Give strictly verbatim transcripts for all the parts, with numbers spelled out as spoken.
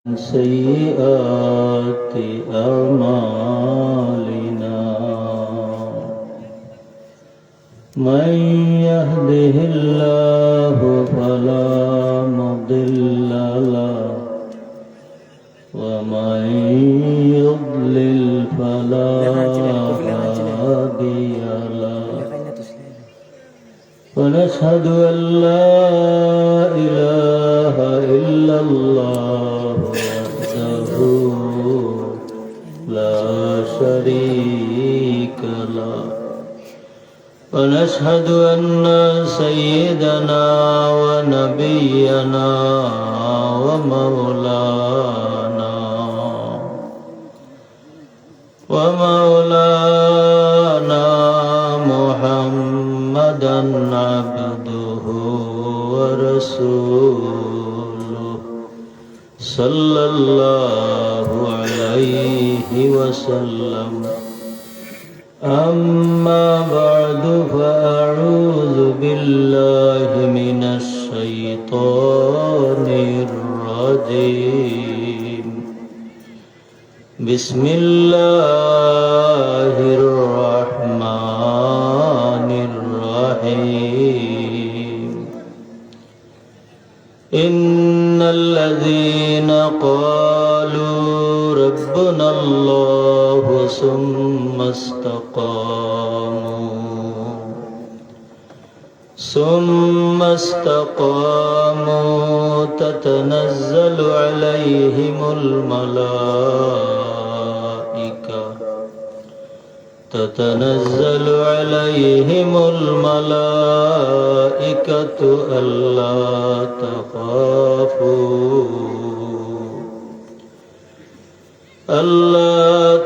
سيئات أعمالنا. من يهده الله فلا مضل له، ومن يضلل فلا هادي له. ونشهد أن لا إله إلا الله وحده لا شريك له. ونشهد أن سيدنا ونبينا ومولانا ومولانا محمدا عبده ورسوله، صلى الله عليه وسلم. أما بعد، فأعوذ بالله من الشيطان الرجيم. بسم الله الرحمن الرحيم. إن الذين قالوا ربنا الله ثم استقاموا، ثم استقاموا تتنزل عليهم الملائكة، تتنزل عليهم الملائكة ألا تخافوا، ألا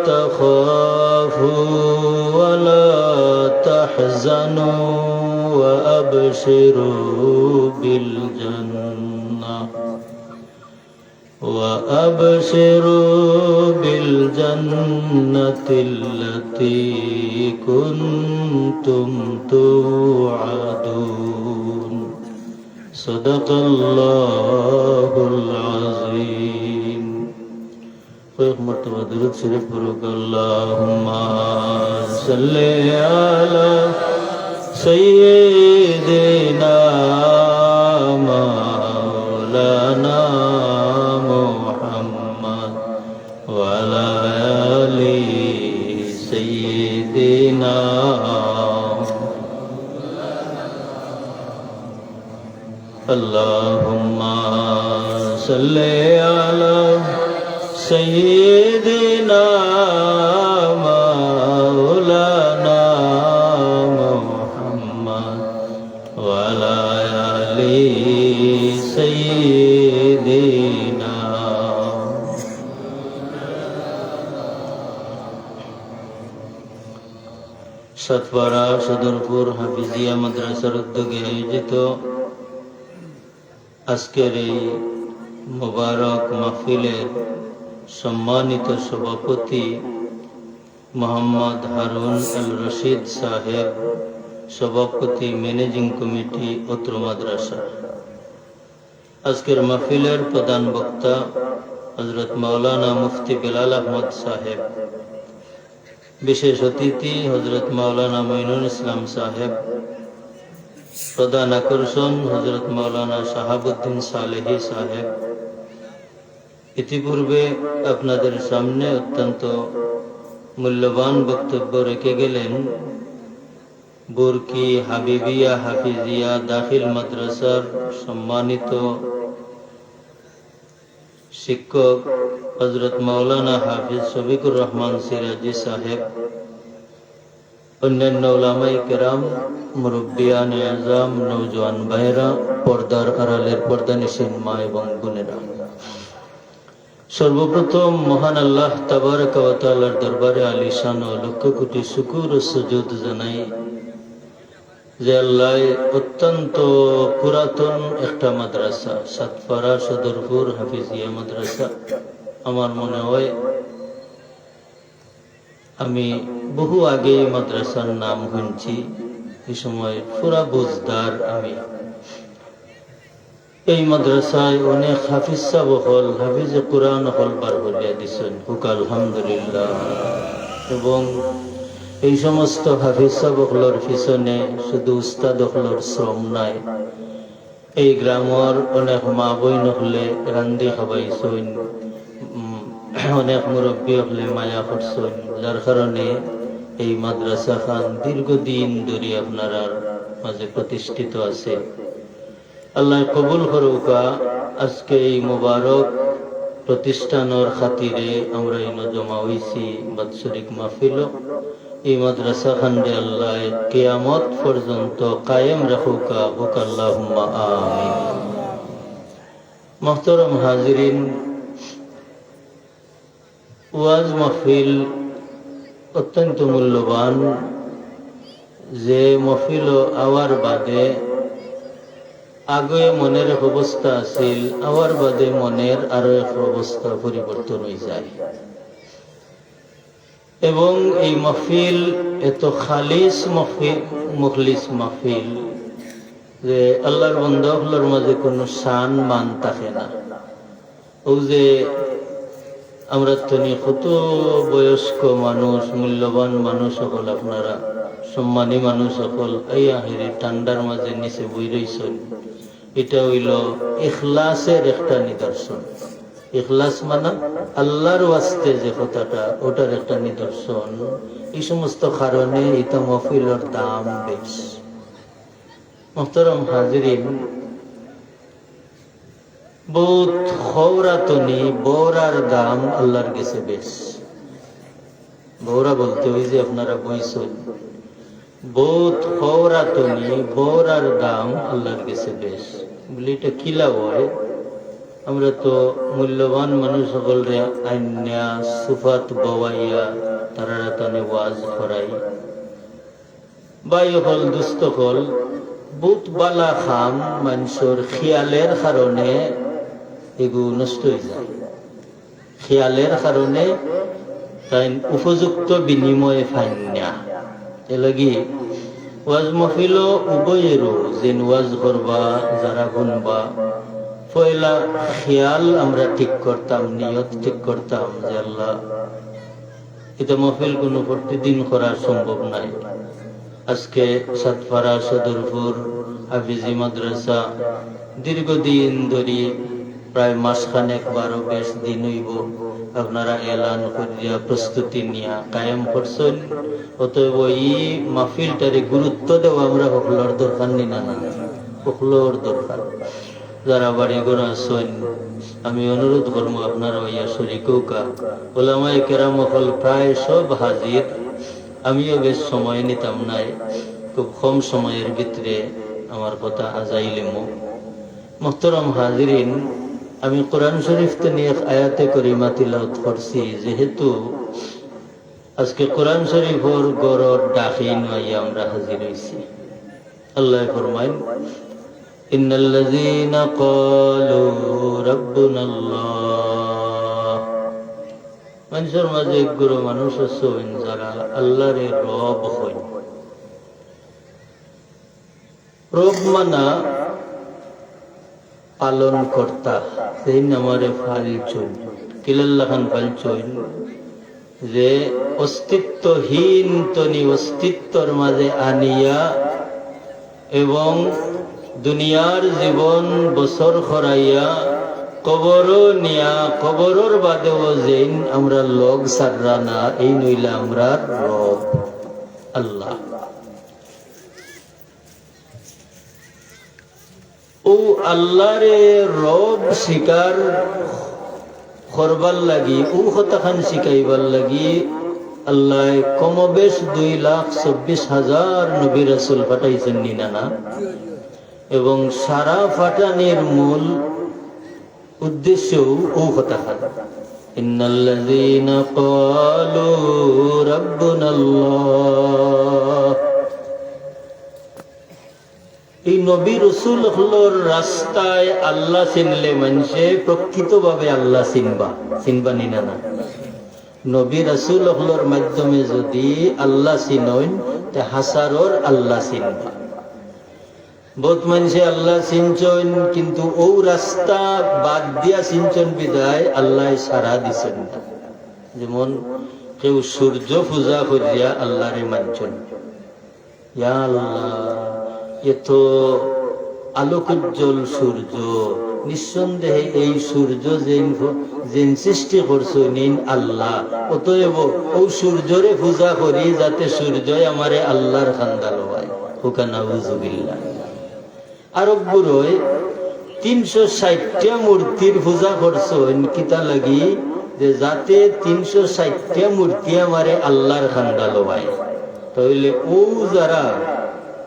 تخافوا ولا تحزنوا وأبشروا بالجنة، وأبشروا بالجنة التي كنتم توعدون. صدق الله العظيم. কয়েক মর্তবা দুরূদ শরীফ পড়ুক। اللهم صل على سيدنا مولانا محمد وعلى آل سيدنا اللهم صل على سيدنا مولانا محمد وعلى آل سيدنا। সাতপাড়া সদরপুর হাফিজিয়া মাদ্রাসার উদ্যোগে আয়োজিত আজকের এই মোবারক মাহফিলের সম্মানিত সভাপতি মোহাম্মদ হারুন আল রশিদ সাহেব, সভাপতি ম্যানেজিং কমিটি অত্র মাদ্রাসা। আজকের মাহফিলের প্রধান বক্তা হযরত মাওলানা মুফতি বেলাল আহমদ সাহেব, বিশেষ অতিথি হযরত মাওলানা মঈনুল ইসলাম সাহেব, প্রধান আকর্ষণ হযরত মাওলানা শাহাবুদ্দিন সালেহী সাহেব। ইতিপূর্বে আপনাদের সামনে অত্যন্ত মূল্যবান বক্তব্য রেখে গেলেন বুরকি হাবিবিয়া হাফিজিয়া দাখিল মাদ্রাসার সম্মানিত শিক্ষক হযরত মাওলানা হাফিজ শফিকুর রহমান সিরাজি সাহেব, অন্যান্য উলামায়ে কেরাম, মুরব্বিয়ানে আজম, নওজোয়ান ভাইরা, পর্দার আড়ালের পর্দানিশীন মা এবং বোনেরা, সর্বপ্রথম মহান আল্লাহ তাবারাকা ওয়া তাআলার দরবারে আলিশান ও লক্ষ কোটি শুকুর ও সুজুদ জানাই যে আল্লাহ অত্যন্ত পুরাতন একটা মাদ্রাসা, সাতপাড়া সদরপুর হাফিজিয়া মাদ্রাসা, আমার মনে হয় আমি বহু আগে এই মাদ্রাসার নাম শুনছি, এই সময় পুরা বুঝদার আমি। এই মাদ্রাসায় অনেক হাফিজ সাব অকল, হাফিজে কোরআন অকল বার করিয়া দিছইন, কউক্কা আলহামদুলিল্লাহ। এবং এই সমস্ত হাফিজ সাব অকলর পিছনে শুধু উস্তাদ অকলর শ্রম নাই, এই গ্রামর অনেক মা বইন অকলে রান্ধি খাবাইছইন, উম, অনেক মুরব্বি অকলে মায়া করছইন, যার কারণে এই মাদ্রাসা খান দীর্ঘদিন ধরি আপনারার মাঝে প্রতিষ্ঠিত আছে। আল্লায় কবুল করউক্কা। আজকে এই মোবারক প্রতিষ্ঠানর খাতিরে আমরা ইনো জমা অইছি বাৎসরিক মাহফিল। এই মাদ্রাসা খানরে আল্লায় কিয়ামত পর্যন্ত কায়েম রাখউক্কা, কউক্কা আল্লাহুম্মা আমিন। মোহতরম হাজিরিন, ওয়াজ মাহফিল অত্যন্ত মূল্যবান। যে মাহফিল আওয়ার বাদে আগে মনের এক অবস্থা আছিল, আওয়ার বাদে মনের আরো এক অবস্থা পরিবর্তন অইযায়। এবং এই মাহফিল এত খালিস মাহফিল, মুখলিস মাহফিল, যে আল্লার বন্দা অকলর মাঝে কুনু শান মান থাকে না। অউ যে আমরা তনি কত বয়স্ক মানুষ, মূল্যবান মানুষ অকল, আপনারা সম্মানী মানুষ অকল, আইয়া হেরি ঠান্ডার মাঝে নিচে বই রইছইন, ইটা অইলো ইখলাসর একটা নিদর্শন। ইখলাস মানে আল্লার ওয়াস্তে যে কথাটা, ওটার একটা নিদর্শন। এই সমস্ত কারণে ইতা মাহফিলর দাম বেশ। মোহতরম হাজিরিন, বউত খওরা তনি বওরার দাম আল্লার গেছে বেশ। বওরা বলতে অউ যে আপনারা বইছইন, বউত খওরা তনি বওরার দাম আল্লার গেছে বেশ। বুলি ইটা কিলা অয়? আমরা তো মূল্যবান মানুষ অকলরে আইন্না সুফাত বওয়াইয়া তারার তনে ওয়াজ করাই। ভাই অকল, দুস্ত অকল, বউত বালা কাম মানষর খিয়ালর কারণে এগু নষ্ট অইযায়। খিয়ালর কারণে তাইন উপযুক্ত বিনিময় পাইন না। এরলাগি ওয়াজ মাহফিলো উভয়েরও, যেইন ওয়াজ করবা, যারা হুনবা, পয়লা খিয়াল আমরা ঠিক করতাম, নিয়ত ঠিক করতাম যে আল্লাহ, ইতা মাহফিল কুনু প্রতিদিন করা সম্ভব নায়। আজকে সাতপাড়া সদরপুর হাফিজি মাদ্রাসা দীর্ঘদিন ধরি, প্রায় মাসখানেক বারো বেশ দিন অইবো, আপনারা এলান করিয়া প্রস্তুতি নিয়া কায়েম করছইন। অতএব ই মাহফিলটারে গুরুত্ব দেওয়া আমরা হকলর দরকার নি না? না, হকলর দরকার। যারা বাড়ি ঘর আছইন, আমি অনুরোধ করমু আপনারা অইয়া শরিক অউক্কা। ওলামায়ে কেরাম অকল প্রায় সব হাজির, আমিও বেশ সময় নিতাম নায়, খুব কম সময়র ভিতরে আমার কথা আজাইলিমু। মোহতরম হাজিরিন, আমি কোরআন শরিফ তনে এক আয়াতে করিমা তিলাওত করছি, যেহেতু আজকে কোরআন শরিফর ঘরর ডাকে ইনো আইয়া আমরা হাজির অইছি। আল্লায় ফরমাইন, إن الذين قالوا ربنا الله। মানষর মাঝে এক গুরু মানুষ আছইন যারা আল্লারে রব কইন। রব মানা পালন কর্তা, যেইন আমারে পালছইন। কিলার লাখান পালছইন? যে অস্তিত্বহীন তনি অস্তিত্বর মাঝে আনিয়া এবং দুনিয়ার জীবন বসর করাইয়া কবরো নিয়া, কবরর বাদেও যেইন আমরার লগ ছাড়রা না, এইন অইলা আমরার রব আল্লাহ। অউ আল্লারে রব স্বীকার করবার লাগি, অউ কথাখান শিখাইবার লাগি আল্লায় কমবেশ দুই লাখ চব্বিশ হাজার নবী রাসূল পাঠাইছইন নি না? না? এবং সারা পাঠানির মূল উদ্দেশ্যও অউ কথাখান। إن الذين قالوا ربنا الله। এই নবী রসুল অকলর রাস্তায় আল্লাহ চিনলে মানষে প্রকৃতভাবে আল্লাহ চিনবা, চিনবা নি না? না, নবী রসুল অকলর মাধ্যমে যুদি আল্লাহ চিনইন, তে হাছারর আল্লাহ চিনবা। বউত মানষে আল্লাহ চিনছইন, কিন্তু অউ রাস্তা বাদ দিয়া চিনছইন বিধায় আল্লায় সাড়া দিছইন না। যেমন কেউ সূর্য পূজা করিয়া আল্লাহরে মানছইন। ইয়া আল্লাহ, এত আলোকোজ্জ্বল সূর্য, নিঃসন্দেহে এই সূর্য যেইন ফ-, যেইন সৃষ্টি করছইন এইন আল্লাহ। অতএব অউ সূর্যরে পূজা করি যাতে সূর্যয় আমারে আল্লাহর কান্দা লওয়ায়। কউক্কা নাউজুবিল্লাহ। আরক গুরুয়ে তিনশো ষাইটটা মূর্তির পূজা করছইন, কিতা লাগি? যে যাতে তিনশো ষাইটটা মূর্তি আমারে আল্লাহর কান্দা লওয়ায়। তাইলে অউ যারা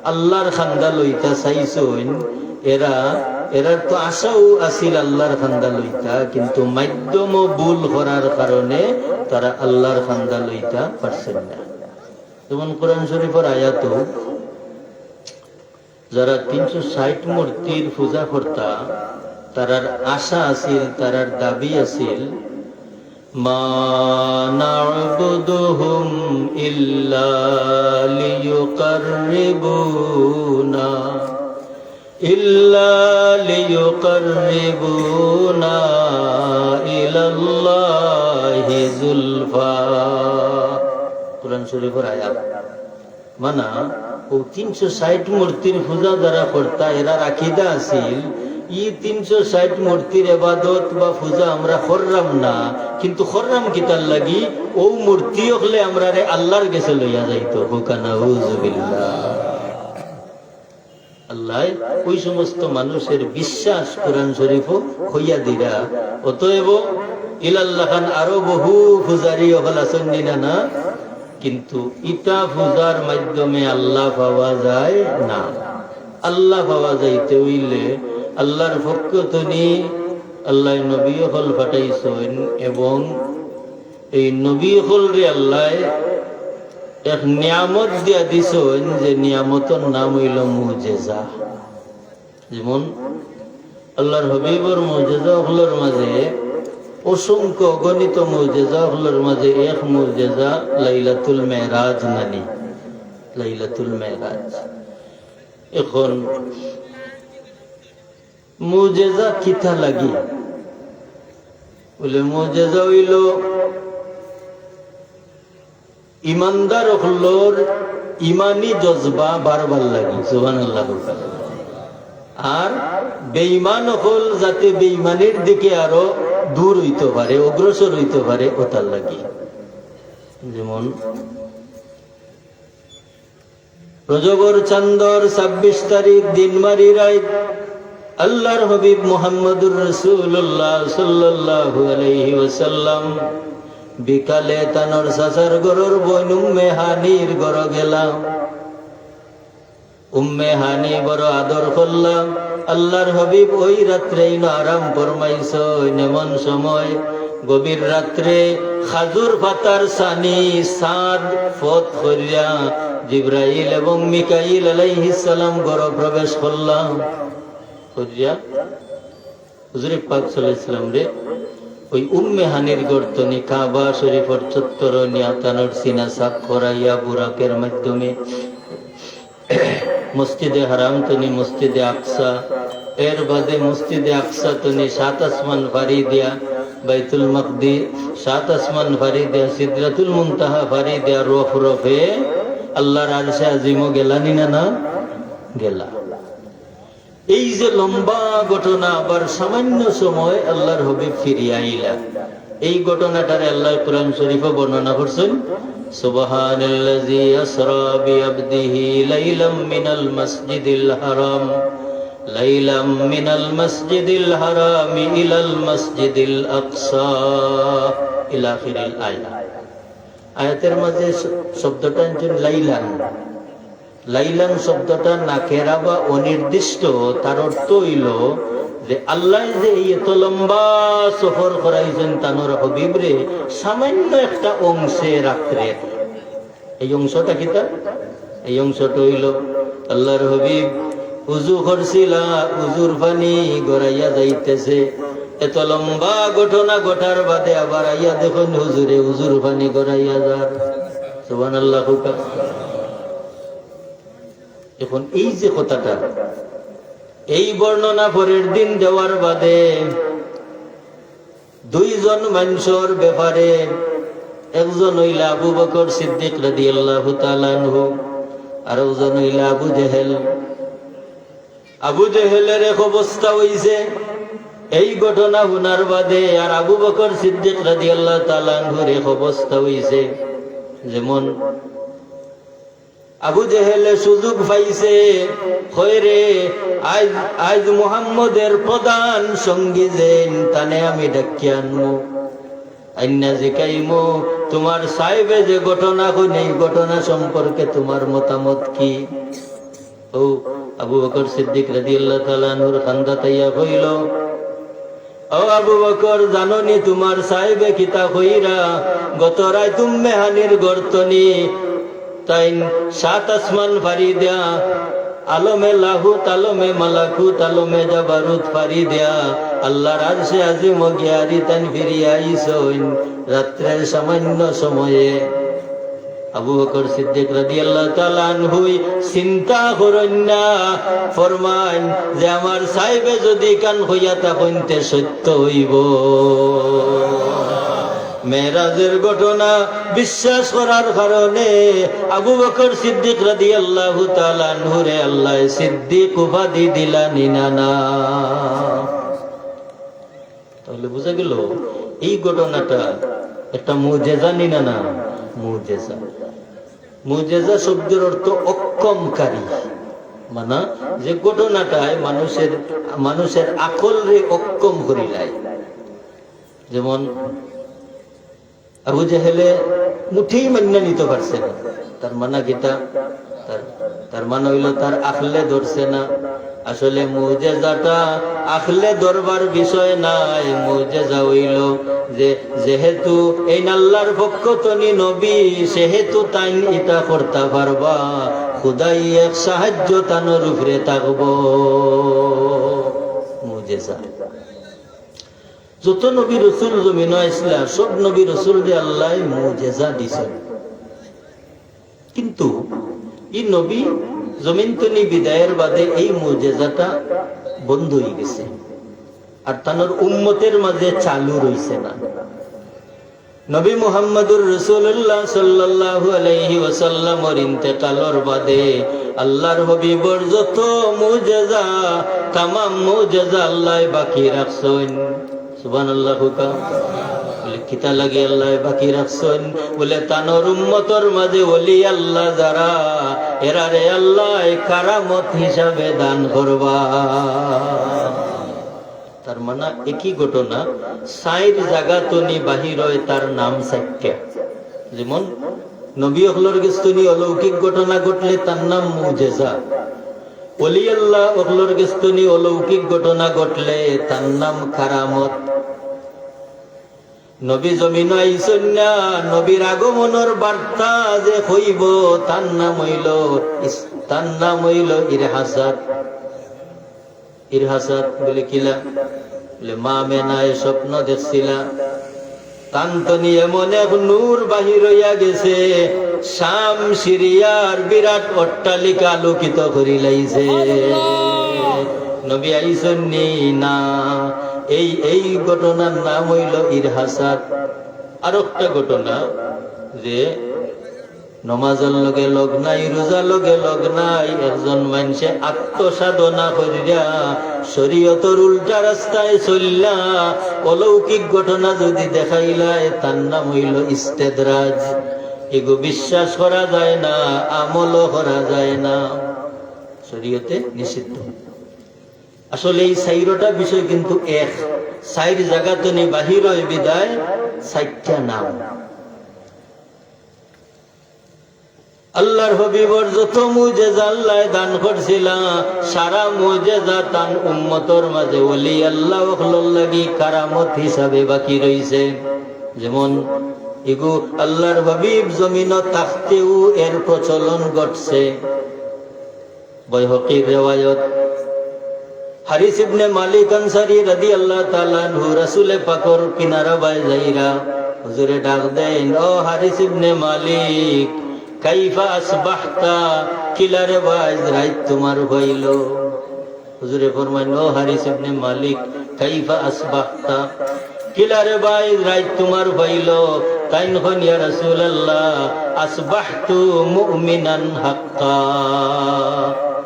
আল্লাহর কান্দা লইতা চাইছইন, এরা, এরার তো আশাও আছিল আল্লাহর কান্দা লইতা, কিন্তু মাধ্যম ভুল করার কারণে তারা আল্লাহর কান্দা লইতা পারছইন না। যেমন কোরআন শরীফর আয়াতো যারা তিনশো ষাইট মূর্তির পূজা করতা, তারার আশা আছিল, তারার দাবি আছিল, "মা না'বুদুহুম ইল্লা লিয়ুকাররিবুনা, ইল্লা লিয়ুকাররিবুনা ইলাল্লাহি যুলফা।" কোরআন শরীফর আয়াত। মানা, অউ তিনশো ষাইট মূর্তির পূজা যারা করতা, এরার আকিদা আছিল, ই তিনশো ষাইট মূর্তির এবাদত বা পূজা আমরা কররাম না, কিন্তু কররাম কিতার লাগি? অউ মূর্তি অকলে আমরারে আল্লাহর গেছে লইয়া যাইতো। কউক্কা নাউজুবিল্লাহ। আল্লায় অউ সমস্ত মানুষের বিশ্বাস কোরআন শরীফো খইয়া দিরা। অতএব ইলাল্লাহ খান আরো বহু পূজারী অকল আছইন নি না, না? কিন্তু ইতা পূজার মাধ্যমে আল্লাহ পাওয়া যায় না। আল্লাহ পাওয়া যাইতে অইলে আল্লাহর পক্ষ তনি আল্লায় নবী অকল পাঠাইছইন এবং এই নবী অকলরে আল্লায় এক নিয়ামত দিয়া দিছইন, যে নিয়ামতর নাম অইলো মুজেজা। যেমন আল্লাহর হাবিবর মুজেজা অকলর মাঝে অসংখ্য অগণিত মুজেজা অকলর মাঝে এক মুজেজা লাইলাতুল মেরাজ নানি, লাইলাতুল মেরাজ। এখন মুজেজা কিতা লাগি? বলে, মুজেজা অইলো ইমানদার অকলর ইমানি জজবা বাড়বার লাগি। সুবহানাল্লাহ। আর বেইমান অকল যাতে বেইমানির দিকে আরো দূর অইতো পারে, অগ্রসর অইতো পারে, অতার লাগি। যেমন রজবর চান্দর ছাব্বিশ তারিখ দিন মারি রাইত আল্লাহর হাবিব মুহাম্মদুর রাসূলুল্লাহ সাল্লাল্লাহু আলাইহি ওয়াসাল্লাম বিকালে তানর চাচার ঘরর বইন উম্মে হানির ঘরো গেলা। উম্মে হানি বড় আদর করলা। আল্লাহর হাবিব অউ রাত্রে ইনো আরাম ফরমাইছইন। এমন সময় গভীর রাত্রে খাজুর পাতার ছানি ছাদ পথ করিয়া জিব্রাইল এবং মিকাইল আলাইহিস সালাম ঘরো প্রবেশ করলা। করিয়া হুজুরে পাক সাল্লাল্লাহু আলাইহি ওয়াসাল্লামরে অউ উম্মে হানির ঘর তনি কাবা শরীফর চত্বরো নিয়া তানর সিনা সাফ করাইয়া বুরাকের মাধ্যমে মসজিদে হারাম তনি মসজিদে আকসা, এর বাদে মসজিদে আকসা তনি সাত আসমান ফাড়ি দিয়া বাইতুল মাকদিস, সাত আসমান ফাড়ি দিয়া সিদরাতুল মুনতাহা ফাড়ি দিয়া রফরফে আল্লাহর আরশে আজিমো গেলা নি না, না? গেলা। এই যে লম্বা ঘটনা, আবার সামান্য সময় আল্লাহর হাবিব ফিরিয়া আইলা, এই ঘটনাটারে আল্লায় কোরআন শরীফো বর্ণনা করছইন, "সুবহানাল্লাযী আসরা বিআবদিহি লাইলাম মিনাল মাসজিদিল হারাম, লাইলাম মিনাল মাসজিদিল হারামি ইলাল মাসজিদিল আকসা" ইলা আখিরিল আয়াত। আয়াতের মাঝে শ-, শব্দটা আনছইন লাইলান। লাইলান শব্দটা নাকেরা বা অনির্দিষ্ট, তার অর্থ অইলো যে আল্লায় যে এই এত লম্বা সফর করাইছইন তানর হাবিবরে সামান্য একটা অংশে রাত্রে। এই অংশটা কিতা? এই অংশটা অইলো আল্লাহর হাবিব উজু করছিলা, উজুর পানি গড়াইয়া যাইতেছে। এত লম্বা ঘটনা ঘটার বাদে আবার আইয়া দেখইন হুজুরে উজুর পানি গড়াইয়া যার। সুবহানাল্লাহ কউক্কা। এখন এই যে কথাটা, এই বর্ণনা পরের দিন দেওয়ার বাদে দুইজন মানষর ব্যাপারে, একজন অইলা আবু বকর সিদ্দিক রাদিয়াল্লাহু তাআলা আনহু, আর একজন অইলা আবু জেহেল। আবু জেহেলের এক অবস্থা অইছে এই ঘটনা হুনার বাদে, আর আবু বকর সিদ্দিক রাদিয়াল্লাহু তাআলা আনহুর এক অবস্থা অইছে, যেমন আবু জেহেলে সুযোগ পাইছে, কয় রে, আইজ, আইজ মুহাম্মদের প্রধান সঙ্গী যেইন, তানে আমি ডাকিয়া আনমু। আইন্না জিকাইমু, তুমার সাহেবে যে ঘটনা কইন, এই ঘটনা সম্পর্কে তুমার মতামত কি? ও আবু বকর সিদ্দিক রাদিয়াল্লাহু তাআলা আনহুর কান্দাত আইয়া কইল, "ও আবু বকর, জানো নি তুমার সাহেবে কিতা কইরা? গত রাইত উম্মে হানির গর্তনি তাইন সাত আসমান ফারি দিয়া, আলমে লাহুত, আলমে মালাকুত, আলমে জাবারুত ফারি দিয়া আল্লাহর আরশে আজিমো গিয়ারি তাইন ফিরিয়া আইছইন রাত্রের সামান্য সময়ে।" আবু বকর সিদ্দিক রাদিয়াল্লাহু তাআলা আনহুই চিন্তা করইন না, ফরমাইন যে, "আমার সাহেবে যদি কান কইয়া থাকইন, তে সত্য অইবো।" মেরাজের ঘটনা বিশ্বাস করার কারণে আবু বকর সিদ্দিক রাদিয়াল্লাহু তাআলা আনহুরে আল্লায় সিদ্দিক উপাধি দিলা নি না না? তাহলে বুঝা গেল এই ঘটনাটা একটা মুজেজা নি না না? মুজেজা। মুজেজা শব্দের অর্থ অক্ষমকারী, মানে যে ঘটনাটায় মানুষের, মানুষের আকলরে অক্ষম করিলায়। যেমন আবু জেহেলে মুঠেই মান্না নিতে পারছে না। তার মানা কিতা? তার, তার মানা অইল তার আকলে ধরছে না। আসলে মুজেজাটা আকলে ধরবার বিষয় নায়। মুজেজা অইল যে যেহেতু এইন আল্লাহর পক্ষ তনি নবী, সেহেতু তাইন ইতা করতা পারবা। খুদাই এক সাহায্য তানর উপরে থাকবো। মুজেজা। যত নবী রসুল জমিনো আইছলা, সব নবী রসুলরে আল্লায় মুজেজা দিছইন। কিন্তু ই নবী জমিন তনি বিদায়ের বাদে এই মুজেজাটা বন্ধ অইগেছে, আর তানর উম্মতের মাঝে চালু রইছে না। নবী মুহাম্মদুর রাসূলুল্লাহ সাল্লাল্লাহু আলাইহি ওয়াসাল্লামর ইন্তেকালর বাদে আল্লাহর হাবিবর যত মুজেজা, তামাম মুজেজা আল্লায় বাকি রাখছইন। সুবহানাল্লাহ কউক্কা। বলে, কিতা লাগি আল্লায় বাকি রাখছইন? বলে, তানর উম্মতর মাঝে ওলি আল্লাহ যারা, এরারে আল্লায় কারামত হিসাবে দান করবা। তার মানে একই ঘটনা, চাইর জাগা তনি বাহির অয় তার নাম চাইরটা। যেমন নবী অকলর গেছ তনি অলৌকিক ঘটনা ঘটলে তার নাম মুজেজা, ওলি আল্লাহ অকলর গেছ তনি অলৌকিক ঘটনা ঘটলে তার নাম কারামত। নবী জমিনো আইছইন না, নবীর আগমনর বার্তা যে কইবো, তার নাম অইল ইস-, তার নাম অইল ইরহাসাত। ইরহাসাত বলে কিলা? বলে, মা মেনায় স্বপ্ন দেখছিলা, তান তনি এমন এক নূর বাহির অইয়া গেছে, শাম সিরিয়ার বিরাট অট্টালিকা আলোকিত করিলাইছে। নবী আইছইন নি? না। এই, এই ঘটনার নাম অইল ইরহাসাত। আর একটা ঘটনা যে নমাজর লগে লগ নাই, রোজার লগে লগ নাই, একজন মানষে আত্মসাধনা করিয়া শরীয়তর উল্টা রাস্তায় চললা, অলৌকিক ঘটনা যদি দেখাইলায়, তার নাম অইল ইস্তেদরাজ। এগু বিশ্বাস করা যায় না, আমলও করা যায় না, শরীয়তে নিষিদ্ধ। আসলে এই চাইরটা বিষয় কিন্তু এক, চাইর জাগা তনে বাহির অয় বিদায় চাইরটা নাম। আল্লাহর হাবিবর যত মুজেজা আল্লায় দান করছিলা, সারা মুজেজা তান উম্মতর মাঝে ওলি আল্লাহ অকলর লাগি কারামত হিসাবে বাকি রইছে। যেমন ইগু আল্লাহর হাবিব জমিনো থাকতেউ এর প্রচলন ঘটছে। বাইহাকির রেওয়ায়ত, হারিস ইবনে মালিক আনসারী রাদিয়াল্লাহু তাআলা আনহু রাসূলে পাকর কিনারা বায় যাইরা হুজুরে ডাক দেইন, "ও হারিস ইবনে মালিক, কাইফা আসবাহতা, কিলারে বা আইজ রাইত তুমার অইলো?" হুজুরে ফরমাইন, "ও হারিস ইবনে মালিক, কাইফা আসবাহতা? কিলা রে ভাই, রাইত তুমার পাইলো?" তাইন কইন, "ইয়া রাসূলুল্লাহ, আসবাহতু মুমিনান হাক্কা।"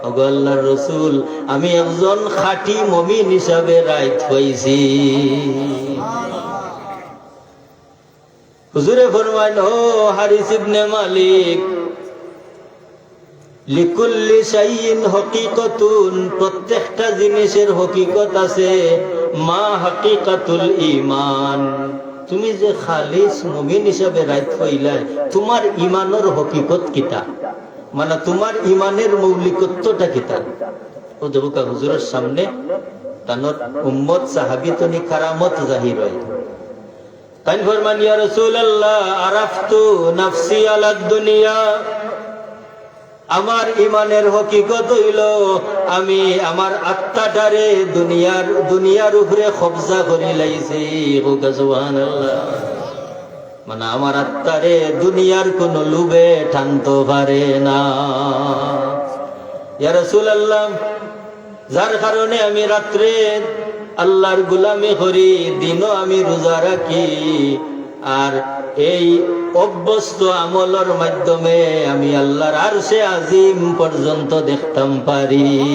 ওগো আল্লাহর রসুল, আমি একজন খাঁটি মুমিন হিসাবে রাইত পাইছি। হুজুরে ফরমাইন, "ও হারিস ইবনে মালিক, লিকুল্লি শাইইন হকিকতুন, প্রত্যেকটা জিনিসের হকিকত আছে। মা হাকিকাতুল ঈমান, তুমি যে খালিস মুমিন হিসাবে রাইত পাইলায়, তুমার ইমানর হকিকত কিতা? মানে, তুমার ইমানের মৌলিকত্বটা কিতা?" ও দেখউক্কা, হুজুরের সামনে তানর উম্মত সাহাবী তনি কারামত জাহির অয়। তাইন ফরমান, "ইয়া রাসূলুল্লাহ, আরাফতু নাফসি আলাদ দুনিয়া।" আমার ইমানের হকিকত অইলো, আমি আমার আত্মাটারে দুনিয়ার, দুনিয়ার উপরে কবজা করি লাইছি। কউক্কা সুবহানাল্লাহ। মানে, আমার আত্মারে দুনিয়ার কুনু লোভে টানতো পারে না। ইয়া রাসূলুল্লাহ, যার কারণে আমি রাত্রে আল্লাহর গোলামি করি, দিনও আমি রোজা রাখি, আর এই অভ্যস্ত আমলর মাধ্যমে আমি আল্লাহর আরশে আজিম পর্যন্ত দেখতাম পারি।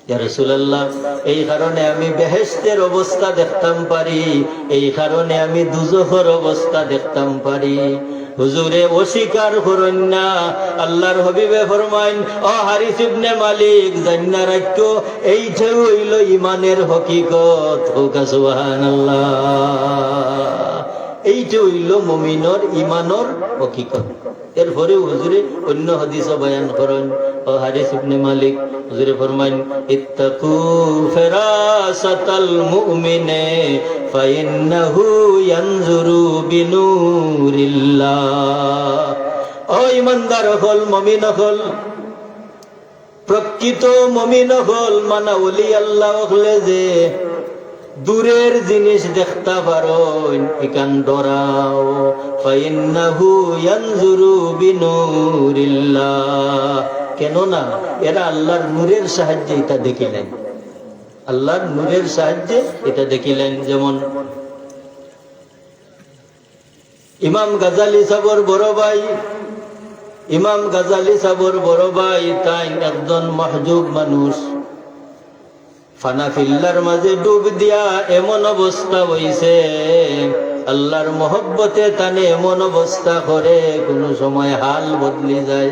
ইয়া রাসূলুল্লাহ, এই কারণে আমি বেহেশতের অবস্থা দেখতাম পারি, এই কারণে আমি দুজখর অবস্থা দেখতাম পারি। হুজুরে অস্বীকার করইন না। আল্লাহর হাবিবে ফরমাইন, "ও হারিস ইবনে মালিক, জাইন্না রাখিও, এইটাউ অইলো ইমানের হকিকত।" কউক্কা সুবহানাল্লাহ। এইটাউ অইলো মুমিনর ইমানর হকিকত। এরপরেউ হুজুরে অইন্য হাদিসও বয়ান করইন, ও হারিস ইবনে মালিক, হুজুরে ফরমাইন, "ইত্তাকু ফিরাসাতাল মুমিনে ফাইন্নাহু ইয়ানজুরু বিনুরিল্লাহ।" ও ইমানদার অকল, মুমিন অকল, প্রকৃত মুমিন অকল, মানে ওলি আল্লাহ অকলে যে দূরের জিনিস দেখতা পারইন, ইখান ডরাও। ফাইন্নাহু ইয়ানজুরু বিনুরিল্লাহ। কেননা এরা আল্লাহর নূরের সাহায্যে ইতা দেখিলাইন, আল্লাহর নূরের সাহায্যে ইতা দেখিলাইন। যেমন ইমাম গাজালি সাবর বড় ভাই, ইমাম গাজালি সাবর বড় ভাই, তাইন একজন মাহজুব মানুষ। ফানা ফিল্লার মাঝে ডুব দিয়া এমন অবস্থা অইছে, আল্লাহর মহব্বতে তানে এমন অবস্থা করে, কুনু সময় হাল বদলি যায়।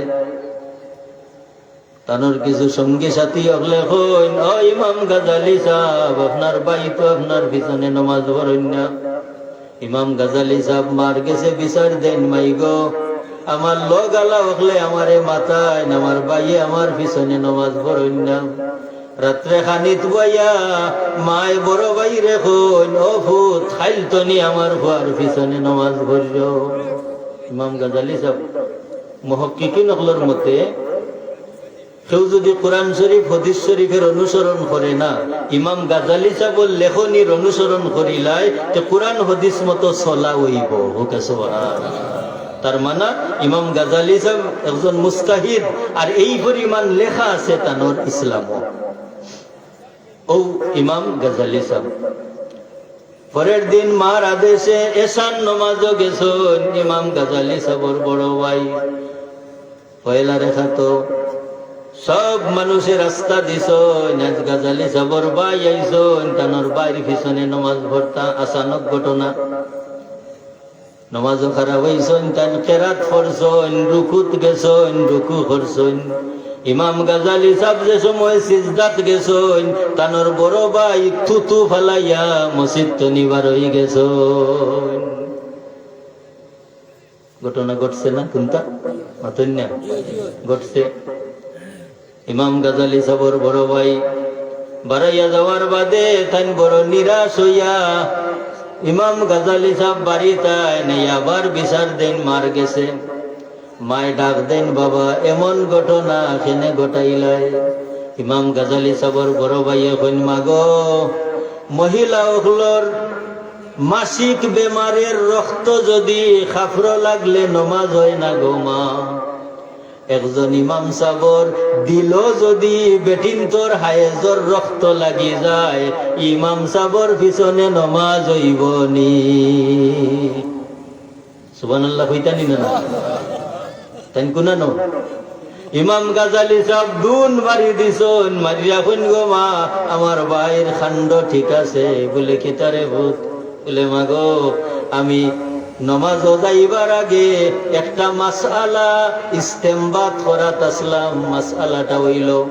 তানর কিছু সঙ্গী সাথী অকলে কইন, "ও ইমাম গাজালি সাব, আপনার ভাই তো আপনার পিছনে নমাজ পড়ইন না।" ইমাম গাজালি সাব মার গেছে বিচার দেইন, "মাই গো, আমার লগ আলা অকলে আমারে মাতইন, আমার ভাইয়ে আমার পিছনে নমাজ পড়ইন না।" রাত্রে খানিত বইয়া মায় বড় ভাইরে কইন, "ও পুত, কাইল তনি আমার পুয়ার পিছনে নমাজ পড়িও।" ইমাম গাজালি সাব, মুহাক্কিকিন অকলর মতে, কেউ যদি কোরআন শরীফ, হাদিস শরীফের অনুসরণ করে না, ইমাম গাজালি সাবর লেখনির অনুসরণ করিলায়, তে কোরআন হাদিস মতো চলা অইবো। কউক্কা সুবহানাল্লাহ। তার মানে ইমাম গাজালি সাব একজন মুস্তাহিদ, আর এই পরিমাণ লেখা আছে তানর ইসলামও। ও ইমাম গাজালি সাব পরের দিন মার আদেশে এশার নমাজও গেছইন। ইমাম গাজালি সাবর বড় ভাই পয়লা রেখাত। সব মানুষে রাস্তা দিছইন, আইজ গাজালি সাবর ভাই আইছইন, তানর ভাইর পিছনে নমাজ পড়তা। আচানক ঘটনা, নমাজও খাড়া অইছইন, তাইন কেরাত পড়ছইন, রুকুত গেছইন, রুকু করছইন। ইমাম গাজালি সাব যে সময় সিজদাত গেছইন, তানর বড় ভাই থুতু ফালাইয়া মসজিদ তনি বার অই গেছইন। ঘটনা ঘটছে না? কুনটা? মাতইন না? ঘটছে। ইমাম গাজালি সাবর বড় ভাই বারাইয়া যাওয়ার বাদে তাইন বড় নিরাশ অইয়া ইমাম গাজালি সাব বাড়িত আইন, আবার বিচার দেইন মার গেছে। মায় ডাক দেইন, "বাবা, এমন ঘটনা কেনে ঘটাইলায়?" ইমাম গাজালি সাবর বড় ভাইয়ে কইন, "মা গো, মহিলা অকলর মাসিক বেমারের রক্ত যদি কাপড়ো লাগলে নমাজ অয় না গো মা।" একজন ইমাম সাবর দিলো যদি বেটিন্তর হায়েজর রক্ত লাগি যায়, ইমাম সাবর পিছনে নমাজ অইবো নি? সুবহানাল্লাহ কইতা নি না, না? তাইন কুনানো? ইমাম গাজালি সাব দুন মারি দিছইন, মারিয়া কইন, "গো মা, আমার ভাইর কাণ্ড ঠিক আছে।" বলে, "কিতারে পুত?" বলে, "মা গো, আমি নমাজো যাইবার আগে একটা মাসআলা ইস্তেমবাত করাত আছলাম।" মাসআলাটা অইলো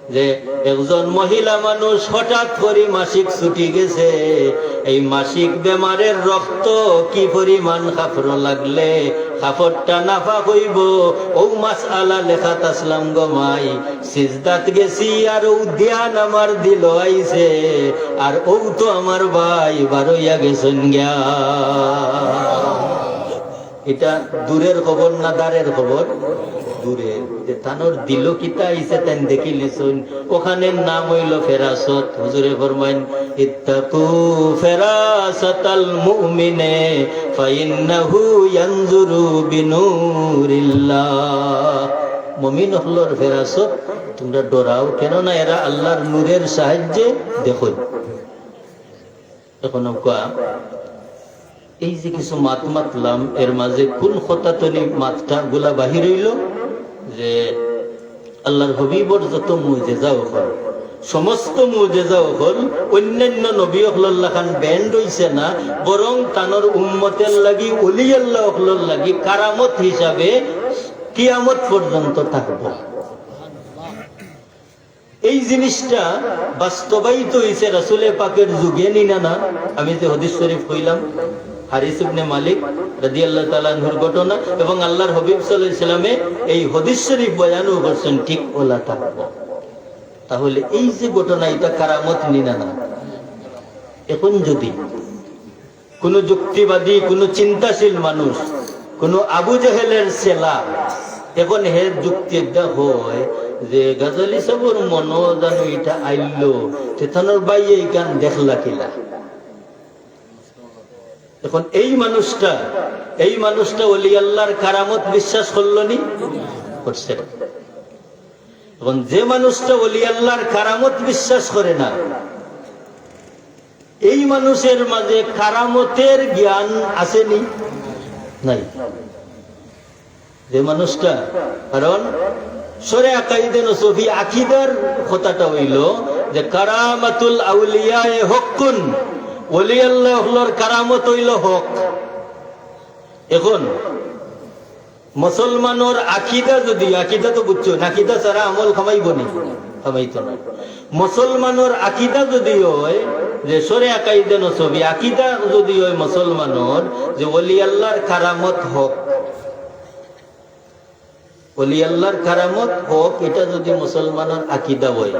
যে একজন মহিলা মানুষ হঠাৎ করি মাসিক ছুটি গেছে, এই মাসিক বেমারের রক্ত কি পরিমাণ কাপড়ো লাগলে কাপড়টা নাপাক অইবো, অউ মাসআলা লেখাত আছলাম গো মাই। সিজদাত গেছি আর অউ ধ্যান আমার দিলো আইছে, আর অউ তো আমার ভাই বারইয়া গেছইন গিয়া। ইটা দূরের খবর না দারের খবর? দূরের। যে তানর দিলো কিতা আইছে তাইন দেখিলিছইন। অখানর নাম অইলো ফেরাসত। হুজুরে ফরমাইন, "ইত্তাকু ফেরাসাতাল মুমিনে ফাইন্নাহু ইয়ানজুরু বিনুরিল্লাহ।" মুমিন অকলর ফেরাসত তুমরা ডরাও, কেননা এরা আল্লার নূরের সাহায্যে দেখইন। অখন কউক্কা, এই যে কিছু মাত মাতলাম, এর মাঝে কুন কথা তনে মাতটা গুলা বাহির অইলো যে আল্লার হাবিবর যত মুজেজা অকল, সমস্ত মুজেজা অকল অইন্যান্য নবী অকলর লাখান band অইছে না, বরং তানর উম্মতের লাগি, অলি আল্লাহ অকলর লাগি কারামত হিসাবে কিয়ামত পর্যন্ত থাকবো। এই জিনিসটা বাস্তবায়িত অইছে রাসুলে পাকের যুগে, নি না, না? আমি যে হাদিস শরীফ কইলাম, হারিস ইবনে মালিক রাদিয়াল্লাহু তাআলা আনহুর ঘটনা, এবং আল্লার হাবিব সাল্লাল্লাহু আলাইহি ওয়াসাল্লামে এই হাদিস শরীফ বয়ানও করছেন, ঠিক অলা থাকবো। তাহলে এই যে ঘটনা, ইটা কারামত, নি না, না? অখন যদি কুনু যুক্তিবাদী, কুনু চিন্তাশীল মানুষ, কুনু আবু জেহেলের ছেলা, অখন হে যুক্তি একটা হয় যে গাজালি সাবর মনো জানো ইটা আইলো, তে তানর ভাইয়ে ইখান দেখলা কিলা? অখন এই মানুষটা, এই মানুষটা অলি আল্লার কারামত বিশ্বাস করলো নি? করছে না। অখন যে মানুষটা অলি আল্লার কারামত বিশ্বাস করে না, এই মানুষের মাঝে কারামতের জ্ঞান আছে নি? নাই। যে মানুষটা, কারণ সরে আকাইদে নসফি আকিদার কথাটা অইলো যে কারামাতুল আউলিয়ায়ে হক্কুন, অলি আল্লাহ অকলর কারামত অইলো হক। অখন মুসলমানর আকিদা যদি, আকিদা তো বুঝছো, আকিদা ছাড়া আমল কামাইবো নি? কামাইতো না। মুসলমানর আকিদা যদি হয় যে সরে আকাইদে নসফি, আকিদা যদি হয় মুসলমানর যে অলি আল্লার কারামত হক, অলি আল্লার কারামত হক, ইটা যদি মুসলমানর আকিদা হয়,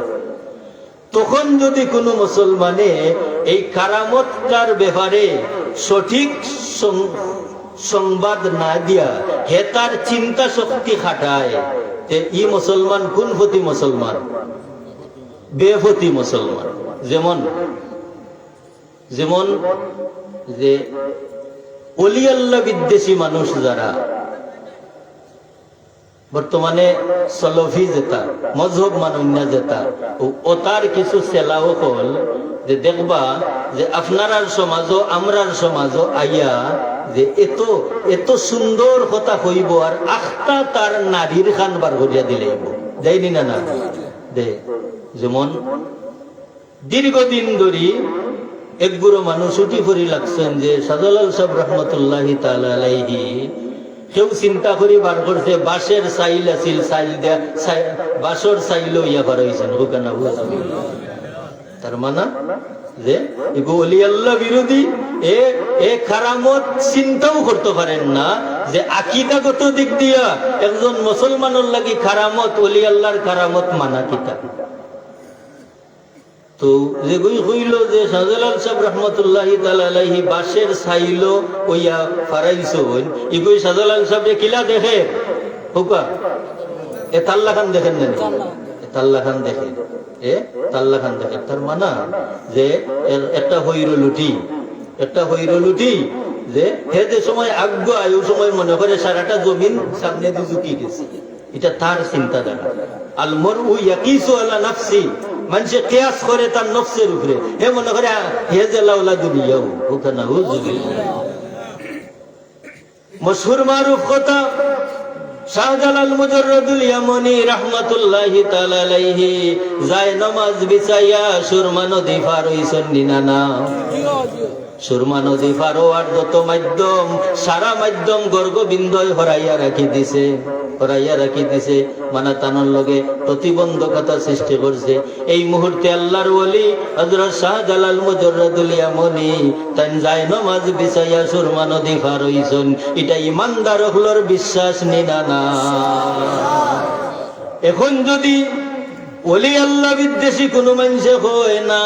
তখন যদি কুনু মুসলমানে এই কারামতটার ব্যাপারে সঠিক সং-, সংবাদ না দিয়া হে তার চিন্তা শক্তি খাটায়, তে ই মুসলমান কুন ফতি মুসলমান? বেফতি মুসলমান। যেমন, যেমন যে অলি আল্লাহ বিদ্বেষী মানুষ যারা, বর্তমানে সলফি যেটা, মজহব মানইন না যেটা, ও-, ওতার কিছু ছেলা অকল যে দেখবা যে আপনারার সমাজও, আমরার সমাজও আইয়া যে এত, এত সুন্দর কথা কইবো আর আখতা তার নাড়ির খান বার করিয়া দিলাইবো। যাইনি না, না? দে, যেমন দীর্ঘদিন ধরি এক গুরু মানুষ উঠি পড়ি লাগছইন যে শাহজালাল সাহেব রহমতুল্লাহি তাআলা আলাইহি, কেউ চিন্তা করি বার করছে, বাঁশের চাইল আছিল, চাইল দিয়া, চাই-, বাঁশর চাইল অইয়া বার অইছইন, হুকানা বুঝলি? তার মানে যে ইগু অলি আল্লাহ বিরোধী, এ, এ কারামত চিন্তাও করতে পারেন না যে আকিদাগত দিক দিয়া একজন মুসলমানর লাগি কারামত, অলি আল্লাহর কারামত মানা কিতা। তো যেগুই কইলো যে শাহজালাল সাহেব রহমতুল্লাহি তাআলা আলাইহি বাঁশের চাইল অইয়া ফারাইছইন, ইগুই শাহজালাল সাহেবরে কিলা দেখে? হুকা? এ তাল্লা খান দেখেন না নি? এ তাল্লা খান দেখে। এ তাল্লা খান দেখে। তার মানে যে এ-, একটা হইর লুটি, একটা হইর লুটি যে হে যে সময় আগুয়ায়, ও সময় মনে করে সারাটা জমিন সামনেদি ঝুঁকি গেছে। ইটা তার চিন্তাধারা। আল মারউ ইয়াকিসু আলা নাফসি, মানষে কিয়াস করে তার নফসের উপরে। হে মনে করে, আ, হে যে লাউলা দুনিয়াও, ওখানে হুজুবিল্লাহ। মশহুর মারুফ কথা, শাহজালাল মুজাররদুল ইয়ামনি রহমাতুল্লাহি তাআলা আলাইহি যায় নমাজ বিছাইয়া সুরমা নদী পার অইছইন নি না না? সুরমা নদী পার অওয়ার যত মাধ্যম, সারা মাধ্যম গর্গবিন্দয় হরাইয়া রাখি দিছে, হরাইয়া রাখি দিছে, মানে তানর লগে প্রতিবন্ধকতা সৃষ্টি করছে। এই মুহূর্তে আল্লাহর ওলি হযরত শাহজালাল মুজাররদুল ইয়ামনি তাইন যায় নমাজ বিছাইয়া সুরমা নদী পার অইছইন। ইটা ইমানদার অকলর বিশ্বাস নি না না? এখন যদি ওলি আল্লাহ বিদ্বেষী কুনু মানষে কয় না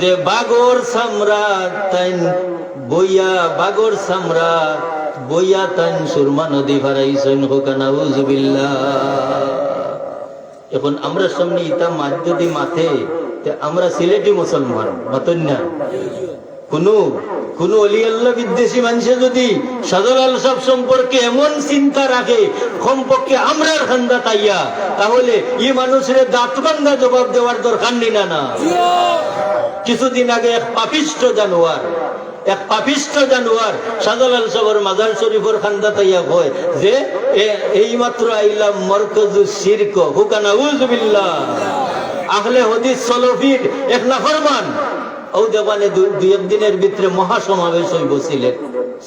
যে বাঘর চামড়া তাইন বইয়া, বাঘর চামড়া বইয়া তাইন সুরমা নদী পার অইছইন, কউক্কা নাউজুবিল্লাহ। এখন আমরার সামনে ইতা মাত যদি মাতে, তে আমরা সিলেটি মুসলমান, মাতইন না? কুনু, কুনু ওলি আল্লাহ বিদ্বেষী মানষে যদি শাহজালাল সাব সম্পর্কে এমন চিন্তা রাখে, কমপক্ষে আমরার কান্দাত আইয়া, তাহলে ই মানুষরে দাঁত ভাঙ্গা জবাব দেওয়ার দরকার নি না না? কিছুদিন আগে এক পাপিষ্ঠ জানোয়ার, এক পাপিষ্ঠ জানোয়ার শাহজালাল সাবর মাজার শরীফর কান্দাত আইয়া কয় যে, এ, এইমাত্র আইলাম মরকজু শিরক, কউক্কা নাউজুবিল্লাহ। আহলে হাদিস সলফির এক নাফরমান। অউ দেখবানে দুই, দুই এক দিনর ভিতরে মহাসমাবেশ অইবো সিলেট,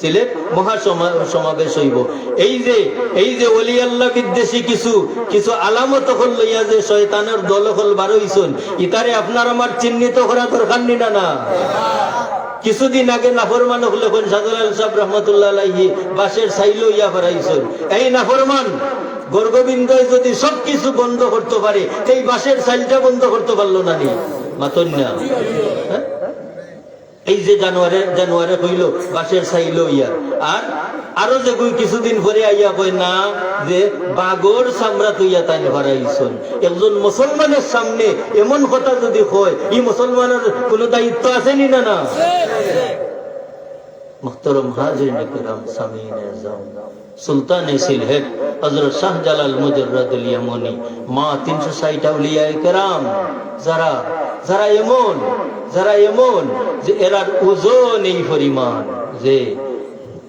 সিলেট মহাসমা-, সমাবেশ অইবো। এই যে, এই যে ওলি আল্লাহ বিদ্বেষী কিছু, কিছু আলামত অকল লইয়া যে শয়তানর দল অকল বার অইছইন, ইতারে আপনার আমার চিহ্নিত করা দরকার নি না না? কিছুদিন আগে নাফরমান অকলে কইন শাহজালাল সাব রহমতুল্লাহ আলাইহি বাঁশের ছাইল অইয়া পার অইছইন। এই নাফরমান গর্গবিন্দয় যদি সব কিছু বন্ধ করতো পারে, তে এই বাঁশের ছাইলটা বন্ধ করতো পারলো না নি? মাতইন না। হ্যাঁ? এই যে জানোয়ারে, জানোয়ারে কইলো বাঁশের ছাইল অইয়া, আর আরো যেগুই কিছুদিন পরে আইয়া কয় না যে বাঘর চামড়া থইয়া তাইন পার অইছইন। একজন মুসলমানের সামনে এমন কথা যদি কয়, ই মুসলমানের কুনু দায়িত্ব আছে নি না না? মুহতারাম হাজিরিন কিরাম, সামিইন আযম, সুলতানে সিলহেট হযরত শাহজালাল মুজাররদুল ইয়ামনি, মা তিনশো ষাইট আউলিয়ায়ে কেরাম, যারা, যারা এমন, যারা এমন যে এরার ওজন এই পরিমাণ, যে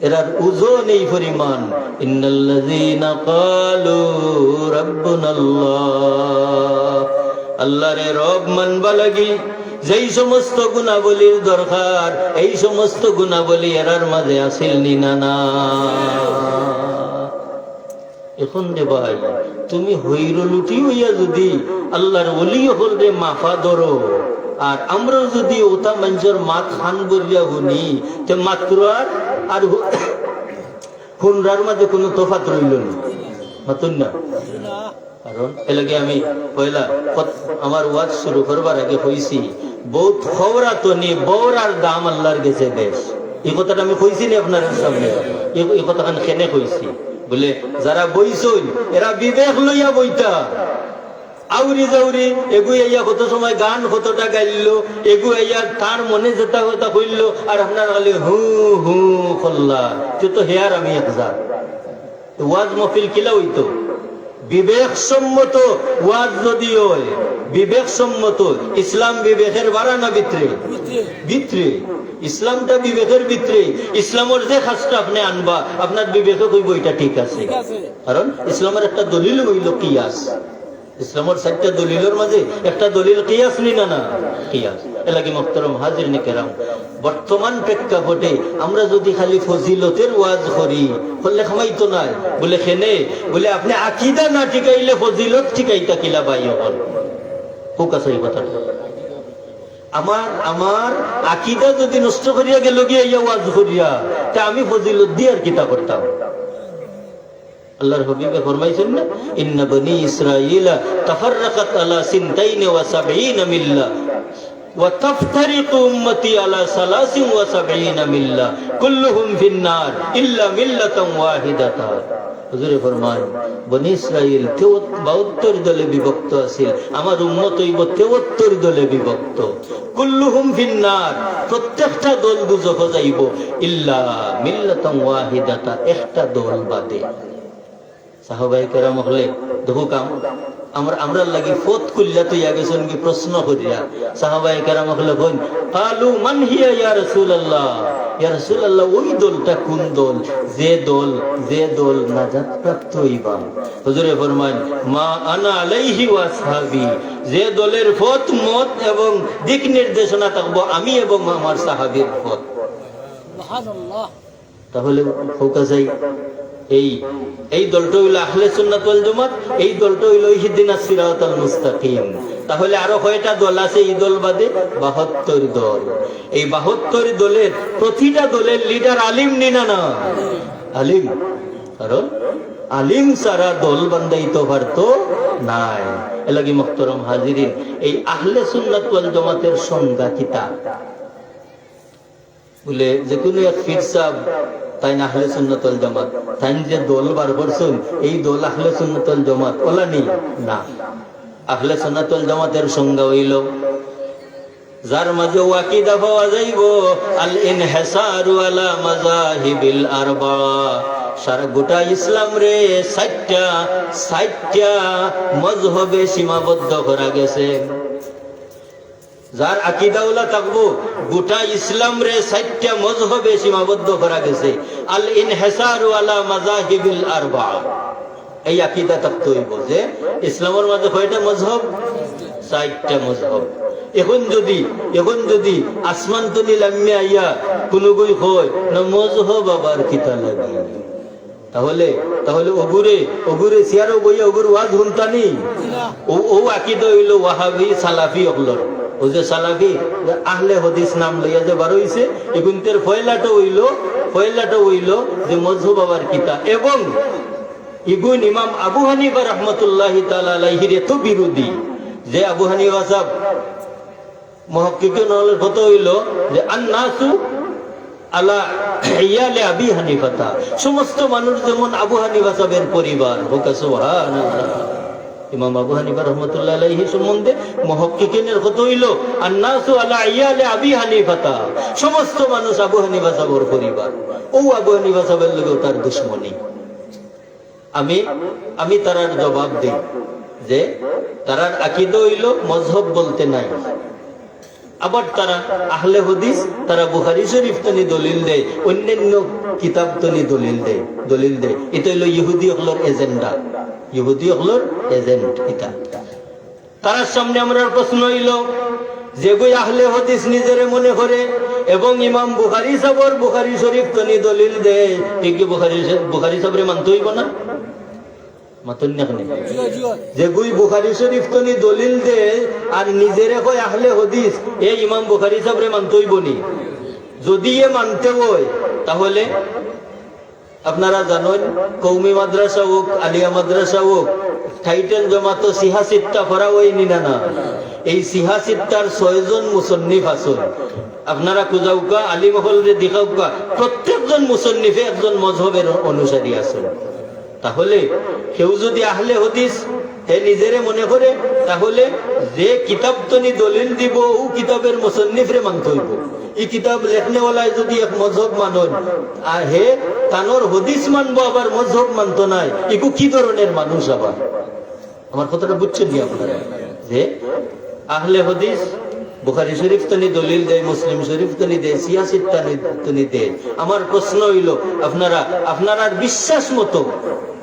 এরার ওজন এই পরিমাণ, ইন্নাল্লাযীনা ক্বালু রাব্বুনাল্লাহ, আল্লাহরে রব মানবা লাগি যেই সমস্ত গুণাবলীর দরকার, এই সমস্ত গুণাবলী এরার মাঝে আছিল নি না না? এখন রে ভাই, তুমি হইরলুটি অইয়া যদি আল্লাহর ওলি অকলরে মাফা ধরো, আর আমরাও যদি অতা মানষর মাত খান ভরিয়া হুনি, তে মাতর আর, আর হু-, হুনরার মাঝে কুনু তফাত রইলো না। মাতইন না? কারণ এর লাগি আমি পয়লা কত-, আমার ওয়াজ শুরু করবার আগে কইছি, বউত খওরাত নি, বওরার দাম আল্লাহর গেছে বেশ। ই কথাটা আমি কইছি নি আপনারার সামনে? ই, ই কথাখান কেনে কইছি? বুলে, যারা বইছইন, এরা বিবেক লইয়া বইতা। আউরি যাউরি, এগু আইয়া কত সময় গান কতটা গাইলো, এগু আইয়া তার মনে যেটা কথা কইলো, আর আপনারা খালি হু হু করলা। তে তো হে আর আমি এক জাত। ওয়াজ মহফিল কিলা অইতো? বিবেকসম্মত ওয়াজ যদি অয়, বিবেকসম্মত, ইসলাম বিবেকের বারা না ভিতরে? ভিতরে। ইসলামটা বিবেকের ভিতরে। ইসলামর যে কাজটা আপনে আনবা, আপনার বিবেকে কইবো ইটা ঠিক আছে। ঠিক আছে। কারণ ইসলামর একটা দলিল অইলো কিয়াস। ইসলামর চাইরটা দলিলর মাঝে একটা দলিল কিয়াস নি না না? কিয়াস। এর লাগি মুহতারাম হাজিরিন কেরাম, বর্তমান প্রেক্ষাপটে আমরা যদি খালি ফজিলতের ওয়াজ করি, করলে কামাইতো নায়। বুলে, কেনে? বুলে, আপনে আকিদা না টিকাইলে ফজিলত টিকাইতা কিলা ভাই অকল? কউক্কা ই কথাটা। আমার, আমার আকিদা যদি নষ্ট করিয়া গেলোগি ইয়া ওয়াজ করিয়া, তে আমি ফজিলত দি আর কিতা করতাম? আল্লাহর হাবিবে ফরমাইছইন না, "ইন্না বনি ইসরাইলা তাফাররাকাত আলা সিনতাইনি ওয়া সাবঈনা মিল্লা, ওয়া তাফতারিকু উম্মতি আলা সালাসিন ওয়া সাবঈনা মিল্লা, কুল্লুহুম ফিন নার, ইল্লা মিল্লাতান ওয়াহিদাতা।" হুজুরে ফরমাইন, বনি ইসরাইল তেও-, বাহাত্তর দলে বিভক্ত আছিল, আমার উম্মত অইবো তেহাত্তর দলে বিভক্ত। কুল্লুহুম ফিন নার, প্রত্যেকটা দল দুজখো যাইবো, ইল্লা মিল্লাতান ওয়াহিদাতা, একটা দল বাদে। সাহাবায়ে কেরাম অকলে, দেখো কাম, আমরা, আমরার লাগি পথ খুলিয়া থইয়া গেছইন গি প্রশ্ন করিয়া। সাহাবায়ে কেরাম অকলে কইন, "কালু মান হিয়া ইয়া রাসূলুল্লাহ?" ইয়া রাসূলুল্লাহ, ওই দলটা কোন দল? যে দল, যে দল নাজাত প্রাপ্ত হইবা। হুজুরে ফরমাইন, "মা আনা আলাইহি ওয়া আসহাবি।" যে দলের পথ, মত এবং দিক নির্দেশনা থাকবো আমি এবং আমার সাহাবীর পথ। সুবহানাল্লাহ। তাহলে ফোকাস এই, এই, এই দলটা হইল আহলে সুন্নাত ওয়াল জামাত, এই দলটা হইল ইহদিনাস সিরাতাল মুস্তাকিম। তাহলে আরো কয়টা দল আছে এই দল বাদে? বাহাত্তর দল। এই বাহাত্তর দলের প্রতিটা দলের লিডার আলিম নি না, না? আলিম। কারণ আলিম ছাড়া দল বান্ধাইতো পারতো নায়। এর লাগি মোহতরম হাজিরিন, এই আহলে সুন্নাত ওয়াল জামাতের সংজ্ঞা কিতা? বুলে, যে কুনু এক পীর সাব, তাইন আহলে সুন্নাত ওয়াল জামাত, তাইন যে দল বার করছইন, এই দল আহলে সুন্নাত ওয়াল জামাত, অলা নি? না। আহলে সুন্নাত ওয়াল জামাতের সংজ্ঞা অইল, যার মাঝে ওই আকিদা পাওয়া যাইবো, আল ইনহিসারু আলা মাযাহিবিল আরবাআ। সারা গোটা ইসলাম রে চাইরটা, চাইরটা মজহবে সীমাবদ্ধ করা গেছে। যার আকিদা অলা থাকবো, গোটা ইসলাম রে চাইরটা মজহবে সীমাবদ্ধ করা গেছে। আল ইনহিসারু আলা মাযাহিবিল আরবাআ। এই আকিদা থাকতে হইব যে ইসলামের মাঝে কয়টা মজহব? চাইরটা মজহব। এখন যদি, এখন যদি আসমান তনি লামিয়া আইয়া কুনু গই কয়, "না, মজহব আবার কিতা লাগে?" তাহলে, তাহলে অগুরে, অগুরে চেয়ারো বইয়া অগুর ওয়াজ হুনতা নি? ও, ও আকিদা অইল ওয়াহাবি, সালাফি অকলর। ও যে সালাফি, আহলে হাদিস নাম লইয়া যে বার অইছে, এগুনতের পয়লাটা অইল, পয়লাটা অইল যে মজহব আবার কিতা। এবং ইগুন ইমাম আবু হানিফা রহমতুল্লাহি তাআলা আলাইহির এত বিরোধী যে আবু হানিফা সাব, মুহাক্কিকিন অকলর কথা অইল যে আন্নাসু আলা ইয়ালে আবি হানিফাতা, সমস্ত মানুষ যেমন আবু হানিফা সাবের পরিবার। হোক সুবহানাল্লাহ। ইমাম আবু হানিফা রহমতুল্লাহ আলাইহি সম্বন্ধে মুহাক্কিকিনের কথা অইল, আন্নাসু আলা ইয়ালে আবি হানিফাতা, সমস্ত মানুষ আবু হানিফা সাবর পরিবার। ও আবু হানিফা সাবের লগে তার দুশমনি। আমি, আমি তারার জবাব দেই যে তারার আকিদা অইল মজহব বলতে নাই। আবার তারা আহলে হাদিস, তারা বুখারী শরীফ তনি দলিল দেয়, অন্যান্য কিতাব তনি দলিল দেয়, দলিল দেয়। এটা অইল ইহুদি অকলর এজেন্ডা, ইহুদি অকলর এজেন্ট এটা। তারার সামনে আমরার প্রশ্ন অইল, যেগুই আহলে হাদিস নিজেরে মনে করে এবং ইমাম বুখারী সাবর বুখারী শরীফ তনি দলিল দেয়, হে কি বুখারী, বুখারী সাবরে মানতে অইব না? মাতইন না কেনে? যেগুই বুখারী শরীফ তনি দলিল দেয় আর নিজেরে কয় আহলে হাদিস, এ ইমাম বুখারী সাবরে মানতে অইব নি? যদি এ মানতে অয়, তাহলে আপনারা জানইন, কওমি মাদ্রাসা হোক, আলিয়া মাদ্রাসা হোক, টাইটেল জমা তো সিহা সিত্তা পড়া অয়নি না, না? এই সিহা সিত্তার ছয়জন মুসন্নিফ আছইন। আপনারা খুজাউক্কা, আলিম অকলরে দেখাউক্কা, প্রত্যেকজন মুসন্নিফে একজন মজহবের অনুসারী আছইন। তাহলে কেউ যদি আহলে হাদিস হে নিজেরে মনে করে, তাহলে যে কিতাব তনি দলিল দিব, ও কিতাবের মুসন্নিফরে মানতে অইব। ই কিতাব লেখনেওয়ালায় যদি এক মজহব মানইন, আর হে তানর হাদিস মানবো, আবার মজহব মানতো নায়, ইগু কি ধরনের মানুষ আবার? আমার কথাটা বুঝছইন নি আপনারা? যে আহলে হাদিস বুখারী শরীফ তনি দলিল দেয়, মুসলিম শরীফ তনি দেয়, সিহা সিত্তা তনি দেয়। আমার প্রশ্ন অইল, আপনারা, আপনারার বিশ্বাস মতো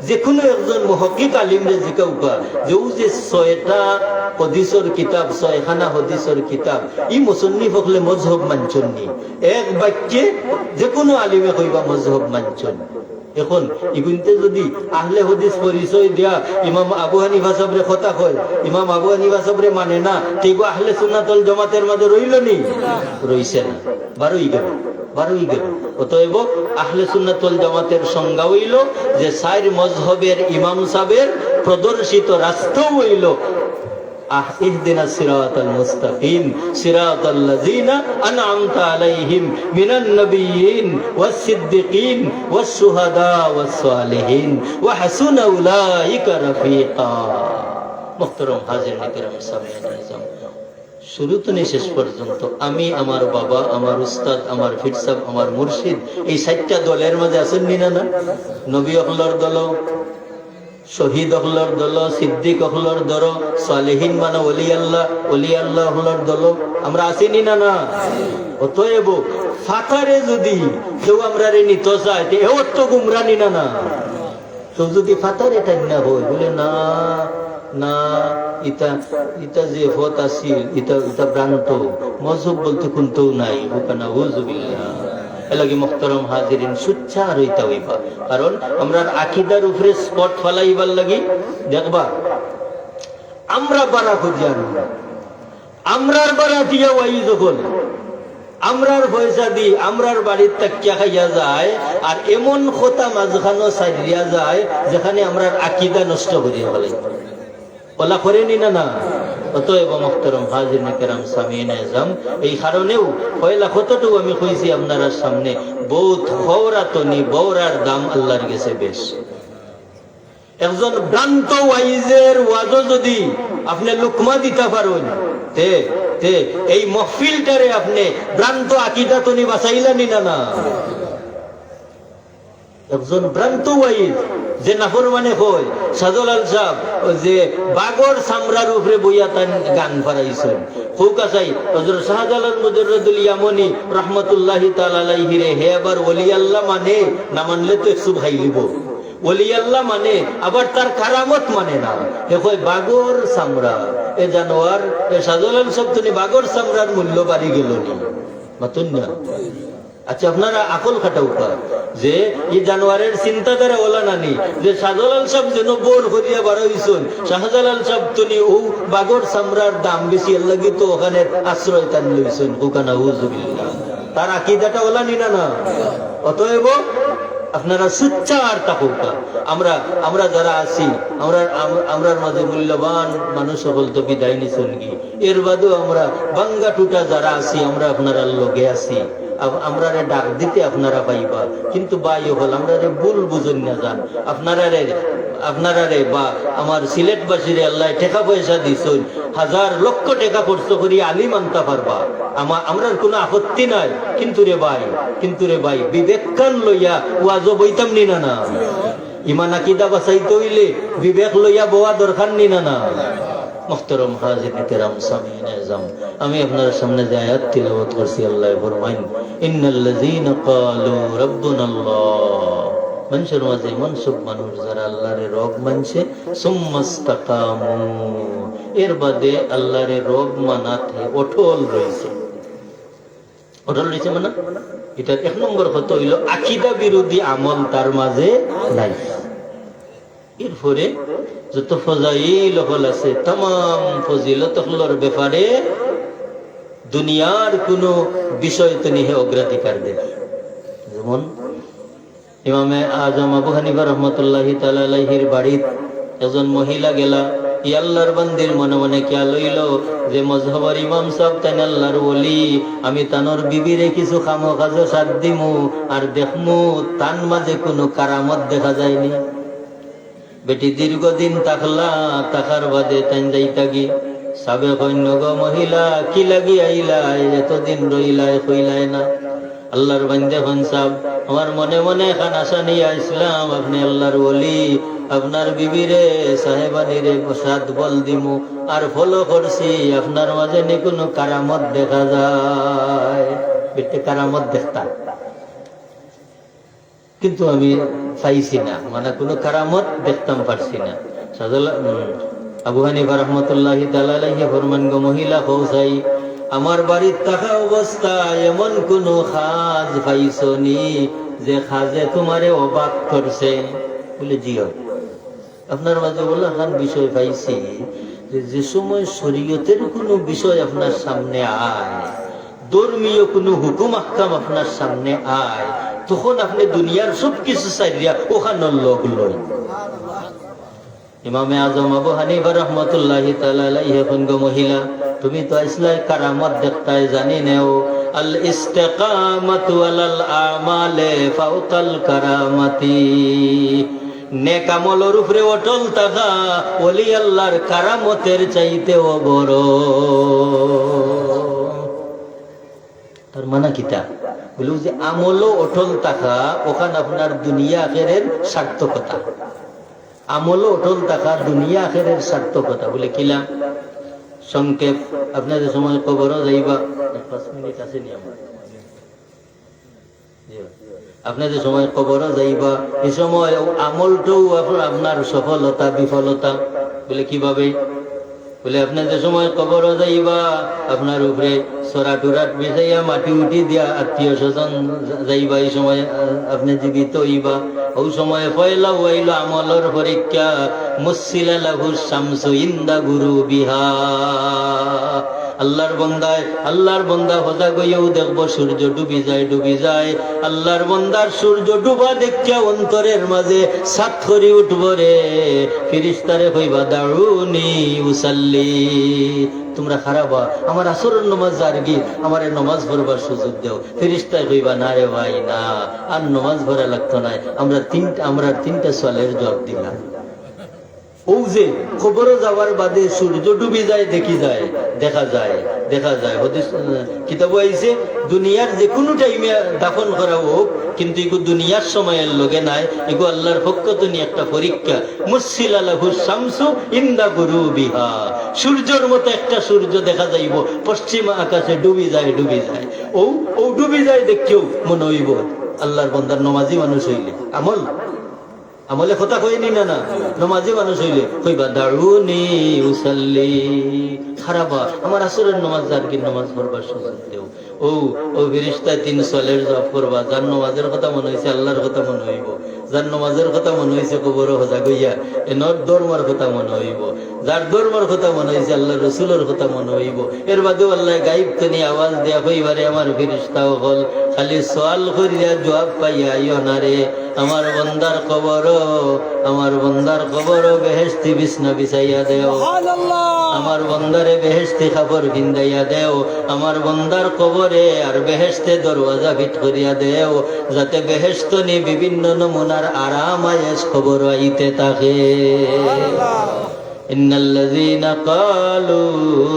যে কুনু একজন মুহাক্কিক আলিমরে জিকাউক্কা যে ও যে ছয়টা হাদিসর কিতাব, ছয়খানা হাদিসর কিতাব, ই মুসন্নিফ অকলে মজহব মানছইন নি? এক বাক্যে যে কুনু আলিমে কইবা মজহব মানছইন। এখন ইগুনতে যদি আহলে হাদিস পরিচয় দিয়া ইমাম আবু হানিফা সাবরে কথা কয়, ইমাম আবু হানিফা সাবরে মানে না, তে ইগু আহলে সুন্নাত ওয়াল জামাতের মাঝে রইল নি? রইছে না, বারই গেল, বারই গেল। অতএব আহলে সুন্নাত ওয়াল জামাতের সংজ্ঞা অইল যে চাইর মজহবের ইমাম সাবের প্রদর্শিত রাস্তা অইল আহ, ইহদিনাস সিরাতাল মুস্তাকিম, সিরাতাল্লাযিনা আনআমতা আলাইহিম মিনান নাবিয়্যিন ওয়াস সিদ্দিকিন ওয়াস শুহাদা ওয়াস সালিহিন ওয়া হাসুনা উলাইকা রাফিকা। মুহতারাম হাজিরিন কিরাম, সামিঈন আযম, শুরু তনে শেষ পর্যন্ত আমি, আমার বাবা, আমার উস্তাদ, আমার পীর সাব, আমার মুর্শিদ, এই চাইরটা দলের মাঝে আছইন নি না, না? নবী অকলর দল, শহীদ অকলর দল, সিদ্দিক অকলর দল, সালেহিন মানে ওলি আল্লাহ, ওলি আল্লাহ অকলর দল। আমরা আছি নি না, না? অতএব ফাতারে যদি কেউ আমরারে নিতো চায়, তে এও তো গুমরা নি না, না? কেউ যদি ফাতারে টাইন্না কয়, বুলে, "না, না, ইতা, ইতা যে পথ আছিল, ইতা, ইতা ভ্রান্ত, মজহব বলতে কুন্তাউ নাই।" বুকা নাউজুবিল্লাহ। এরলাগি মোহতরম হাজিরিন, সুচ্চার অইতা অইবা। কারণ আমরার আকিদার উপরে spot ফালাইবার লাগি, দেখবা, আমরা বারা খুজিয়া আনমু। আমরার বারা দিয়া ওয়াইজ অকল, আমরার পয়সা দি, আমরার বাড়িত থাকিয়া খাইয়া যায়, আর এমন কথা মাঝখানো ছাড়িয়া যায়, যেখানে আমরার আকিদা নষ্ট করিয়া ফালায়। অলা করে নি না, না? অতএব মোহতরম হাজিরিন কেরাম, সামিইন এজাম, এই কারণেও পয়লা কতটুকু আমি কইছি আপনারার সামনে, বউত খওরাতনি বউরার দাম আল্লাহর গেছে বেশ। একজন ভ্রান্ত ওয়াইজের ওয়াজও যদি আপনে লুকমা দিতা পারইন, তে, তে এই মহফিলটারে আপনে ভ্রান্ত আকিদা তনি বাঁচাইলা নি না, না? একজন ভ্রান্ত ওয়াইজ যে নাফরমানে কয়, শাহজালাল সাহেব, ওই যে বাঘর চামড়ার উপরে বইয়া তান গান ফারাইছইন। কউক্কা চাই, হযরত শাহজালাল মুজাররদুল ইয়ামনি রহমতুল্লাহি তাআলা আলাইহিরে হে আবার ওলি আল্লাহ মানে, না মানলে তো একশো খাইলিব। ওলি আল্লাহ মানে আবার তার কারামত মানে না। হে কয় বাঘর চামড়া, এ জানোয়ার, এ শাহজালাল সাহেব, তুমি বাঘর চামড়ার মূল্য বাড়ি গেল নি? মাতুন না। আচ্ছা, আপনারা আকল খাটাউক্কা যে ই জানোয়ারের চিন্তাধারা অলা নানি, যে শাহজালাল সাহেব যেন বউর করিয়া বারইছইন, শাহজালাল সাহেব তনি অউ বাঘর চামড়ার দাম বেশি, এরলাগি তো অখানের আশ্রয় তান লইছইন। কউক্কা নাউজুবিল্লাহ। তার আকিদাটা অলা নি না, না? অতএব আপনারা সুচ্চার থাকউক্কা। আমরা, আমরা যারা আছি, আমরা, আম-, আমরার মাঝে মূল্যবান মানুষ অকল তো বিদায় নিছইন গি। এর বাদেও আমরা ভাঙ্গা টুটা যারা আছি, আমরা আপনারার লগে আছি। আপ-, আমরারে ডাক দিতে আপনারা পাইবা। কিন্তু ভাই অকল, আমরারে ভুল বুঝইন না যান। আপনারারে, আপনারারে বা আমার সিলেটবাসীরে আল্লায় টেকা পয়সা দিছইন, হাজার লক্ষ টেকা খরচ করি আলিম আনতা পারবা। আমা-, আমরার কুনু আপত্তি নাই। কিন্তু রে ভাই, কিন্তু রে ভাই, বিবেকখান লইয়া ওয়াজও বইতাম নি না, না? ইমান আকিদা বাঁচাইতে অইলে বিবেক লইয়া বওয়া দরকার নি না, না? মোহতরম হাজিরিন কেরাম, সামিইন এজাম, আমি আপনারার সামনে যে আয়াত তিলাওয়াত করছি, আল্লায় ফরমাইন, "ইন্নাল্লাযীনা ক্বালু রাব্বুনাল্লাহ।" মানষর মাঝে এমন সব মানুষ যারা আল্লারে রব মানছে, সুম্মাস্তাকামু, এর বাদে আল্লারে রব মানাত হে অটল রইছে। অটল রইছে মানে? ইটার এক নম্বর কথা অইলো, আকিদা বিরোধী আমল তার মাঝে নাই। এরপরে যত ফজাইল অকল আছে, তামাম ফজিলত অকলর ব্যাপারে দুনিয়ার কুনু বিষয় তনি হে অগ্রাধিকার দেয়। যেমন ইমামে আজম আবু হানিফা রহমতুল্লাহি তাআলা আলাইহির বাড়িত একজন মহিলা গেলা, ই আল্লার বান্দির মনে মনে খিয়াল অইলো যে মজহবর ইমাম সাব তাইন আল্লার ওলি, আমি তানর বিবিরে কিছু কামো কাজো সাথ দিমু, আর দেখমু তান মাঝে কুনু কারামত দেখা যায়নি। বেটি দীর্ঘদিন থাকলা, থাকার বাদে তাইন যাইতা গি। সাবে কইন, "গো মহিলা, কি লাগি আইলায়? এতদিন রইলায়, কইলায় না।" আল্লার বান্দে কইন, "সাব, আমার মনে মনে এখান আশা নিয়া আইছলাম, আপনে আল্লার ওলি, আপনার বিবিরে, সাহেবানিরে সাত বল দিমু, আর follow করছি, আপনার মাঝে নি কুনু কারামত দেখা যায়।" বেটি কারামত দেখতা। কিন্তু আমি পাইছি না, মানে কুনু কারামত দেখতাম পারছি না। শাহজালাল, উম, আবু হানিফা রহমতুল্লাহি তাআলা আলাইহি ফরমান, "গো মহিলা, কও চাই, আমার বাড়িত থাকা অবস্থায় এমন কুনু কাজ পাইছো নি যে কাজে তুমারে অবাক করছে?" বুলে, "জি অয়।" আপনার মাঝে অলাখান বিষয় পাইছি যে, যে সময় শরীয়তের কুনু বিষয় আপনার সামনে আয়, ধর্মীয় কুনু হুকুম আহকাম আপনার সামনে আয়, তখন আপনে দুনিয়ার সব কিছু ছাড়িয়া অখানর লগ লইন। ইমামে আজম আবু হানিফা রহমতুল্লাহি তাআলা আলাইহি কইন, "গো মহিলা, তুমি তো আইছলায় কারামত দেখতায়, জানি নেও, আল ইস্তেকামাতু আলাল আমালে ফাওকাল কারামাতি।" নেক আমলর উপরে অটল থাকা ওলি আল্লার কারামতের চাইতেও বড়। তার মানে কিতা? বুলে, অউ যে আমলো অটল থাকা, অখান আপনার দুনিয়া আখেরের সার্থকতা। আমলও অটল থাকা, দুনিয়া আখেরের সার্থকতা। বলে কিলা? সংক্ষেপ, আপনে যে সময় কবরো যাইবা, এক পাঁচ মিনিট আছে নি আমার? জি। আপনে যে সময় কবরো যাইবা, ই সময় আমলটাও আপ-, আপনার সফলতা, বিফলতা। বলে কিভাবে? বলে, আপনে যে সময় কবরো যাইবা, আপনার উপরে সরা টুরাট বিছাইয়া, মাটি উটি দিয়া আত্মীয় স্বজন যা-, যাইবা, ই সময়, আহ, আপনে জীবিত অইবা। অউ সময় পয়লা অইলো আমলর পরীক্ষা, মুসিলা লাহু শামসু ইন্দা গুরুবিহা। আল্লাহর বন্দায়, আল্লাহর বন্দা হজাগ অইয়াউ দেখবো সূর্য ডুবি যায়, ডুবি যায়। আল্লাহর বন্দার সূর্য ডুবা দেখিয়া অন্তরের মাঝে সাত করি উঠবো রে, ফিরিস্তারে কইবা, "দাউনি উসাল্লি।" তুমরা খাড়া বা, আমার আসরর নমাজ যারগি, আমারে নমাজ পড়বার সুযোগ দেও। ফিরিস্তায় কইবা, "না রে ভাই, না, আর নমাজ পড়া লাগতো নায়, আমরা তিনটা, আমরা তিনটা সওয়ালের জবাব দিলাম।" অউ যে কবরো যাওয়ার বাদে সূর্য ডুবি যায়, দেখি যায়, দেখা যায়, দেখা যায়। হাদিস, আহ, কিতাবো আইছে, দুনিয়ার যে কুনু টাইমে দাফন করা অউক, কিন্তু ইগু দুনিয়ার সময়ের লগে নায়, ইগু আল্লাহর পক্ষ তনে একটা পরীক্ষা। মুসিলা লাহু শামসু ইন্দা গুরুবিহা। সূর্যর মতো একটা সূর্য দেখা যাইবো পশ্চিম আকাশে ডুবি যায়, ডুবি যায়। অউ, অউ ডুবি যায় দেখিয়াউ মনো অইবো আল্লাহর বন্দার নমাজি মানুষ অইলে। আমল, আমলে কথা কইনি না, না। নমাজি মানুষ অইলে কইবা, "দাউনি উসাল্লি।" খাড়া বা, আমার আসরর নমাজ, যারগি নমাজ পড়বার সুযোগ দেও। অউ, অউ ফিরিস্তায় তিন সওয়ালের জবাব করবা, যার নমাজের কথা মনো অইছে, আল্লাহর কথা মনো অইবো। যার নমাজের কথা মনো অইছে, কবরো হজাগ অইয়া, এনর ধর্মর কথা মনো অইবো। যার ধর্মর কথা মনো অইছে, আল্লাহর রসুলর কথা মনো অইবো। এর বাদেও আল্লায় গাইব তনে আওয়াজ দিয়া কইবা রে, আমার ফিরিস্তা অকল, খালি সওয়াল করিয়া জবাব পাইয়া আইও না রে। আমার বন্দার কবরো, আমার বন্দার কবরো বেহেশতি বিছনা বিছাইয়া দেও। সুবহানাল্লাহ। আমার বন্দারে বেহেশতি কাপড় পিন্দাইয়া দেও। আমার বন্দার কবরে আর বেহেশতে দরওয়াজা ফিট করিয়া দেও, যাতে বেহেশত নি বিভিন্ন নমুনার আরাম আয়েশ কবরো আইতে থাকে। সুবহানাল্লাহ। إن الذين قالوا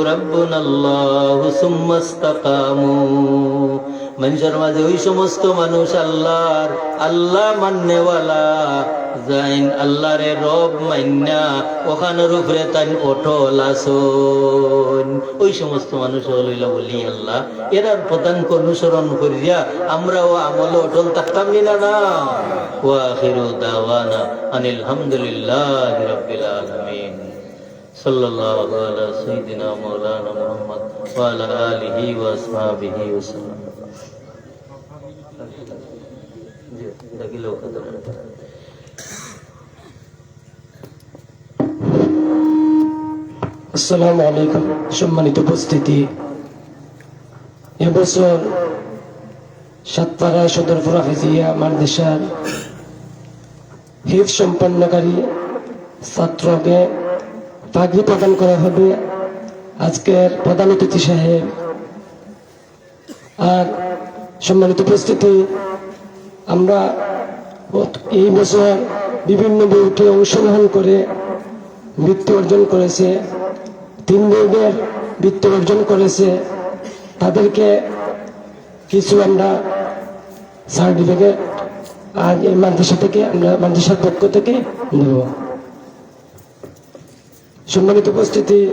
ربنا الله ثم استقاموا। মানষর মাঝে ওই সমস্ত মানুষ আল্লাহর, আল্লাহ মাননেওয়ালা, যাইন আল্লাহরে রব মাইন্না, অখানর উপরে তাইন অটল আছইন। ওই সমস্ত মানুষ অকল অইলা ওলি আল্লাহ। এরার পথ অনুসরণ করিয়া আমরাও আমলো অটল থাকতাম নি না, না? وآخر دعوانا أن الحمد لله رب العالمين। صلى الله على سيدنا مولانا محمد وعلى آله وأصحابه وسلم. আসসালামু আলাইকুম। সম্মানিত উপস্থিতি, এবছর সাতপাড়া সদরপুর হাফিজিয়া মাদ্রাসার হিফজ সম্পন্নকারী ছাত্রকে পাগড়ি প্রদান করা হবে। আজকের প্রধান অতিথি সাহেব আর সম্মানিত উপস্থিতি, আমরা এই বছর বিভিন্ন বোর্ডে অংশগ্রহণ করে বৃত্তি অর্জন করেছে, তিন বোর্ডের বৃত্তি অর্জন করেছে, তাদেরকে কিছু আমরা সার্টিফিকেট আজ এই মাদ্রাসা থেকে, আমরা মাদ্রাসার পক্ষ থেকে দেব। সম্মানিত উপস্থিতি,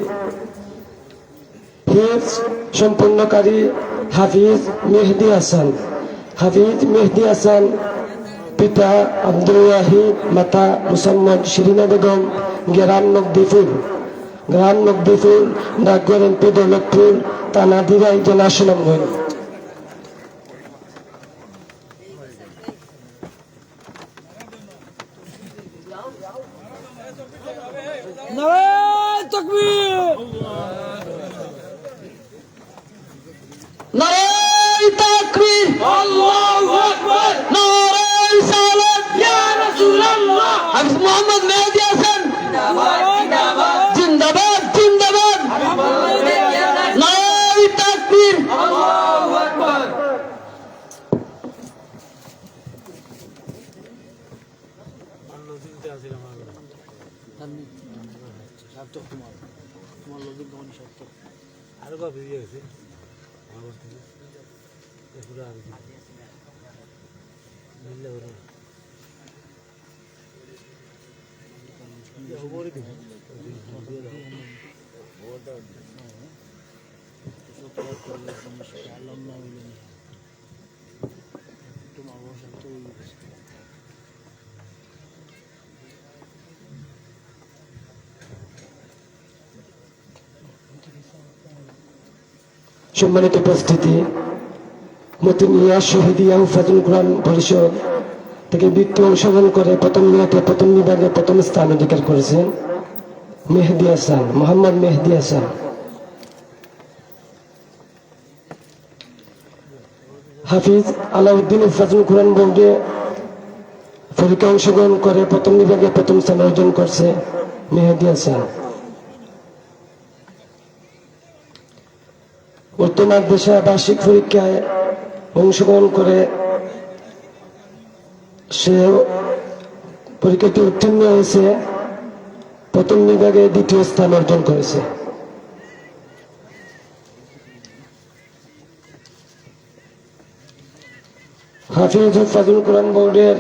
হিফজ সম্পন্নকারী হাফিজ মেহেদি হাসান। হাফিজ মেহেদি হাসান, পিতা আব্দুল ওয়াহিদ, মাতা মুসাম্মদ শিরিনা বেগম, গ্রাম নকদিপুর, গ্রাম নকদিপুর, ডাকঘর এমপি দৌলতপুর, থানা দিরাই, জেলা সুনামগঞ্জ। নারায়ে তাকবীর! নারায়ে তাকবীর! আল্লাহু আকবার! নারায়ে রিসালাত! ইয়া রাসূলুল্লাহ! হাফিজ মোহাম্মদ মেহেদি হাসান! জিন্দাবাদ, জিন্দাবাদ! জিন্দাবাদ, জিন্দাবাদ! নারায়ে তাকবীর! আল্লাহু আকবার! আমার লজিক আছে আমার। সার্থক তোমার, তোমার লজিক তখন সার্থক। আরো কবে দিয়ে গেছে? আমার ঘর থেকে। এ পুরো আর কি। মিললে ওরা। সম্মানিত উপস্থিতি, মতিনিয়া শহীদিয়া হুফাজুল কোরআন পরিষদ থেকে বৃত্তি অংশগ্রহণ করে প্রথম নিয়তে প্রথম বিভাগে প্রথম স্থান অধিকার করেছেন মেহেদি হাসান, মোহাম্মদ মেহেদি হাসান। হাফিজ আলাউদ্দিন হুফাজুল কোরআন বোর্ডে পরীক্ষায় অংশগ্রহণ করে প্রথম বিভাগে প্রথম স্থান অর্জন করছে মেহেদি হাসান। উত্তর মাদ্রাসা বার্ষিক পরীক্ষায় অংশগ্রহণ করে সে পরীক্ষাটি উত্তীর্ণ হয়েছে, প্রথম বিভাগে দ্বিতীয় স্থান অর্জন করেছে। হাফিজ হুফাজুল কোরআন বোর্ডের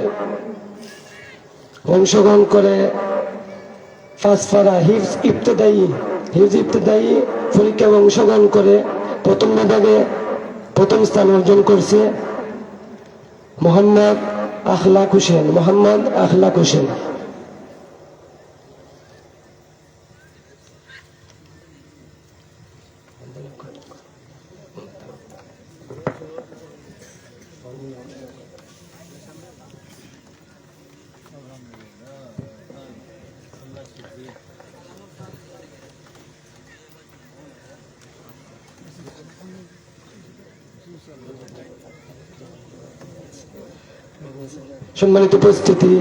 অংশগ্রহণ করে পাঁচপাড়া হিফজ ইবতদায়ী, হিফজ ইবতদায়ী পরীক্ষায় অংশগ্রহণ করে প্রথম বিভাগে প্রথম স্থান অর্জন করছে মোহাম্মদ আখলাক হোসেন, মোহাম্মদ আখলাক হোসেন। সম্মানিত উপস্থিতি,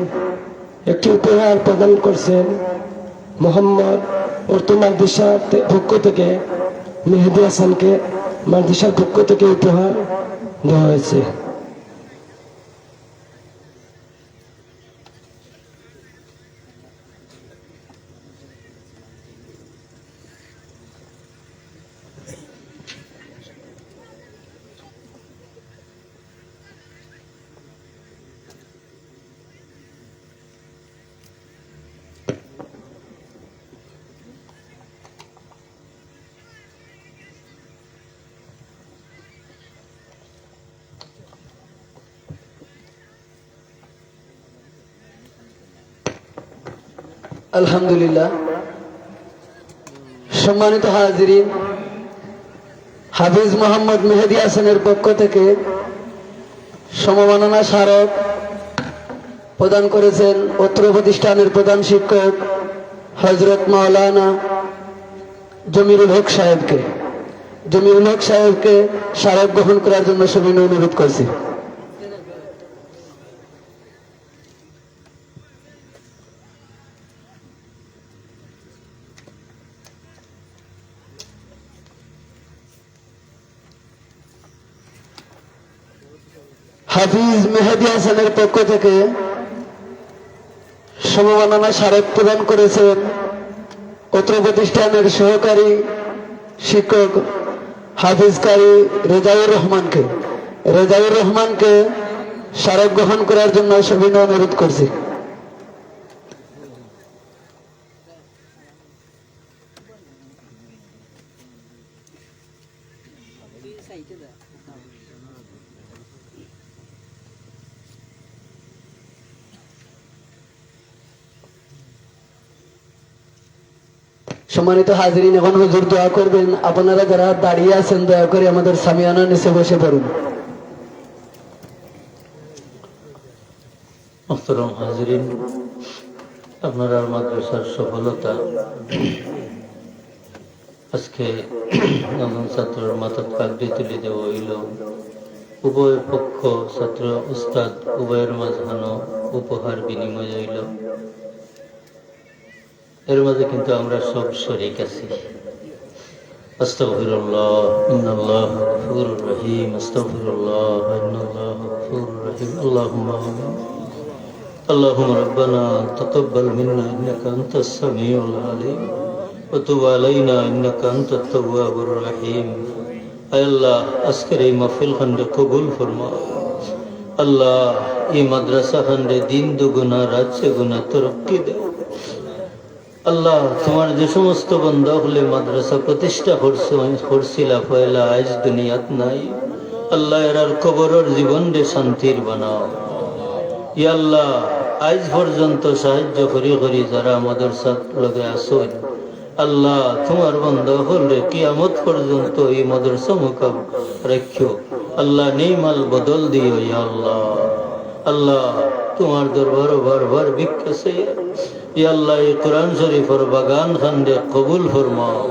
একটি উপহার প্রদান করছেন মোহাম্মদ অর্থ মাদ্রাসার তে-, পক্ষ থেকে মেহেদি হাসানকে মাদ্রাসার পক্ষ থেকে উপহার দেওয়া হয়েছে। আলহামদুলিল্লাহ। সম্মানিত হাজিরিন, হাফিজ মোহাম্মদ মেহেদি হাসানের পক্ষ থেকে সমমাননা স্মারক প্রদান করেছেন অত্র প্রতিষ্ঠানের প্রধান শিক্ষক হযরত মাওলানা জমিরুল হক সাহেবকে। জমিরুল হক সাহেবকে স্মারক গ্রহণ করার জন্য সবিনয় অনুরোধ করছি। হাফিজ মেহেদি হাসানের পক্ষ থেকে সমমাননা স্মারক প্রদান করেছেন অত্র প্রতিষ্ঠানের সহকারী শিক্ষক হাফিজ কারি রেজাউর রহমানকে। রেজাউর রহমানকে স্মারক গ্রহণ করার জন্য সবিনয় অনুরোধ করছি। সম্মানিত হাজিরিন, এখন হুজুর দোয়া করবেন। আপনারা যারা দাঁড়িয়ে আছেন, দয়া করে আমাদের সামিয়ানার নিচে বসে পড়ুন। মোহতরম হাজিরিন, আপনারার মাদ্রাসার সফলতা আজকে নবম ছাত্রর মাথাত পাগড়ি তুলি দেওয়া হইল। উভয় পক্ষ, ছাত্র উস্তাদ উভয়ের মাঝখানো উপহার বিনিময় হইল। এর মাঝে কিন্তু আমরা সব শরিক আছি। আস্তাগফিরুল্লাহ, ইন্নাল্লাহ গফুরুর রহিম। আস্তাগফিরুল্লাহ, ইন্নাল্লাহ গফুরুর রহিম। আল্লাহুম্মা আমিন। اللهم ربنا تقبل منا إنك أنت السميع العليم وتب علينا إنك أنت التواب الرحيم। আয় আল্লাহ, আজকের এই মাহফিল খানরে কবুল ফরমাও। আল্লাহ, এই মাদ্রাসা খানরে দিন দুগুনা রাত চেগুনা তরক্কি দেও। আল্লাহ, তুমার যে সমস্ত বন্দা অকলে মাদ্রাসা প্রতিষ্ঠা করছ-, করছিলা পয়লা, আইজ দুনিয়াত নাই। আল্লাহ, এরার কবরর জীবনরে শান্তির বানাও। ইয়া আল্লাহ, আইজ পর্যন্ত সাহায্য করি করি যারা মাদ্রাসার লগে আছইন, আল্লাহ, তুমার বন্দা অকলরে কিয়ামত পর্যন্ত এই মাদ্রাসা মুকাম রাখিও। আল্লাহ, নেই মাল বদল দিও, ইয়া আল্লাহ। আল্লাহ, তুমার দরবারো বারবার ভিক্ষা চাই। ইয়া আল্লাহ, এই কোরআন শরীফর বাগান খানরে কবুল ফরমাও।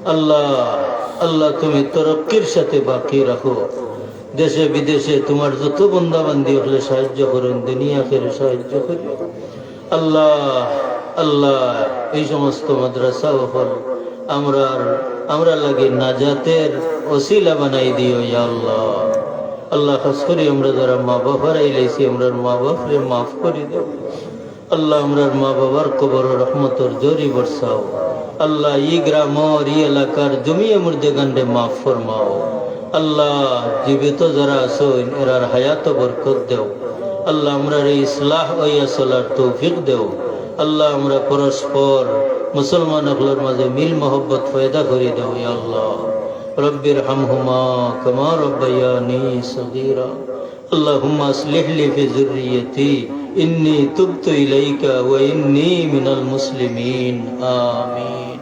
আল্লাহ, আল্লাহ, তুমি তরক্কির সাথে বাকি রাখো। দেশে বিদেশে তুমার যত বন্দা বান্দি অকলে সাহায্য করইন, দুনিয়া আখেরে সাহায্য করো। আল্লাহ, আল্লাহ, এই সমস্ত মাদ্রাসা অকল আমরার, আমরার লাগি নাজাতের ওসিলা বানাই দিও, ইয়া আল্লাহ। আল্লাহ, খাস করি আমরা যারা মা বাপ হারাইলাইছি, আমরার মা বাপরে মাফ করি দেও। আল্লাহ, আমরার মা বাবার কবরো রহমতর জরি বরসাও। আল্লাহ, ই গ্রামর, ই এলাকার জমিয়ে মুর্দেগানরে মাফ ফরমাও। আল্লাহ, জীবিত যারা আছইন, এরার হায়াতো বরকত দেও। আল্লাহ, আমরারে ইসলাহ অইয়া চলার তৌফিক দেও। আল্লাহ, আমরা পরস্পর মুসলমান অকলর মাঝে মিল মহব্বত পয়দা করি দেও, ইয়া আল্লাহ। রব্বির হামহুমা কামা রব্বায়ানি সগীরা। اللهم أصلح لي في ذريتي إني تبت إليك وإني من المسلمين. آمين.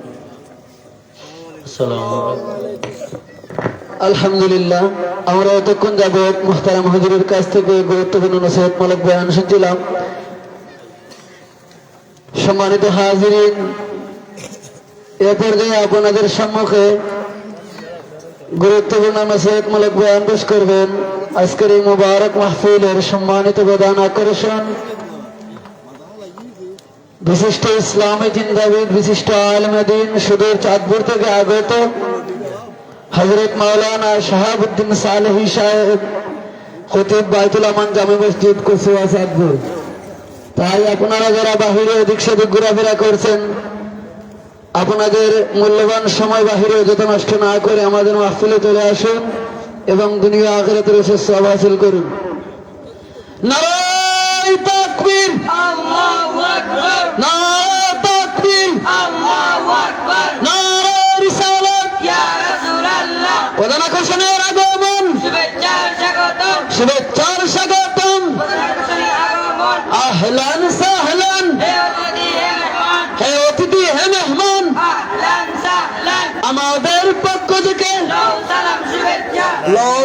السلام عليكم. আলহামদুলিল্লাহ, আমরা এতক্ষণ যাবত মুহতারাম হুজুরের কাছ থেকে গুরুত্বপূর্ণ নসিহতমূলক বয়ান শুনছিলাম। সম্মানিত হাজিরিন, এ পর্যায়ে আপনাদের সম্মুখে গুরুত্বপূর্ণ নসিহতমূলক বয়ান পেশ করবেন আজকের এই মুবারক মাহফিলের সম্মানিত প্রধান আকর্ষণ, বিশিষ্ট ইসলামী চিন্তাবিদ, বিশিষ্ট আলেমে দ্বীন, সুদূর চাঁদপুর থেকে আগত হযরত মাওলানা শাহাবুদ্দিন সালেহী সাহেব, খতিব বায়তুল আমান জামে মসজিদ, কচুয়া, চাঁদপুর। তাই আপনারা যারা বাহিরে এদিক সেদিক ঘোরাফেরা করছেন, আপনাদের মূল্যবান সময় বাহিরে অযথা নষ্ট না করে আমাদের মাহফিলে চলে আসুন এবং দুনিয়া আখিরাতের উচ্চ সওয়াব হাসিল করুন। নারায়ে তাকবীর! আল্লাহু আকবার! নারায়ে তাকবীর! আল্লাহু আকবার! নারায়ে রিসালাত! ইয়া রাসূলুল্লাহ! প্রধান আকর্ষণের আগমন! শুভেচ্ছা স্বাগতম! শুভেচ্ছার স্বাগতম! প্রধান আকর্ষণের আগমন! আহলান সাহলান! হে অতিথি, হে মেহমান! হে অতিথি, হে মেহমান! আহলান সাহলান! আমাদের পক্ষ থেকে লও সালাম শুভেচ্ছা! লও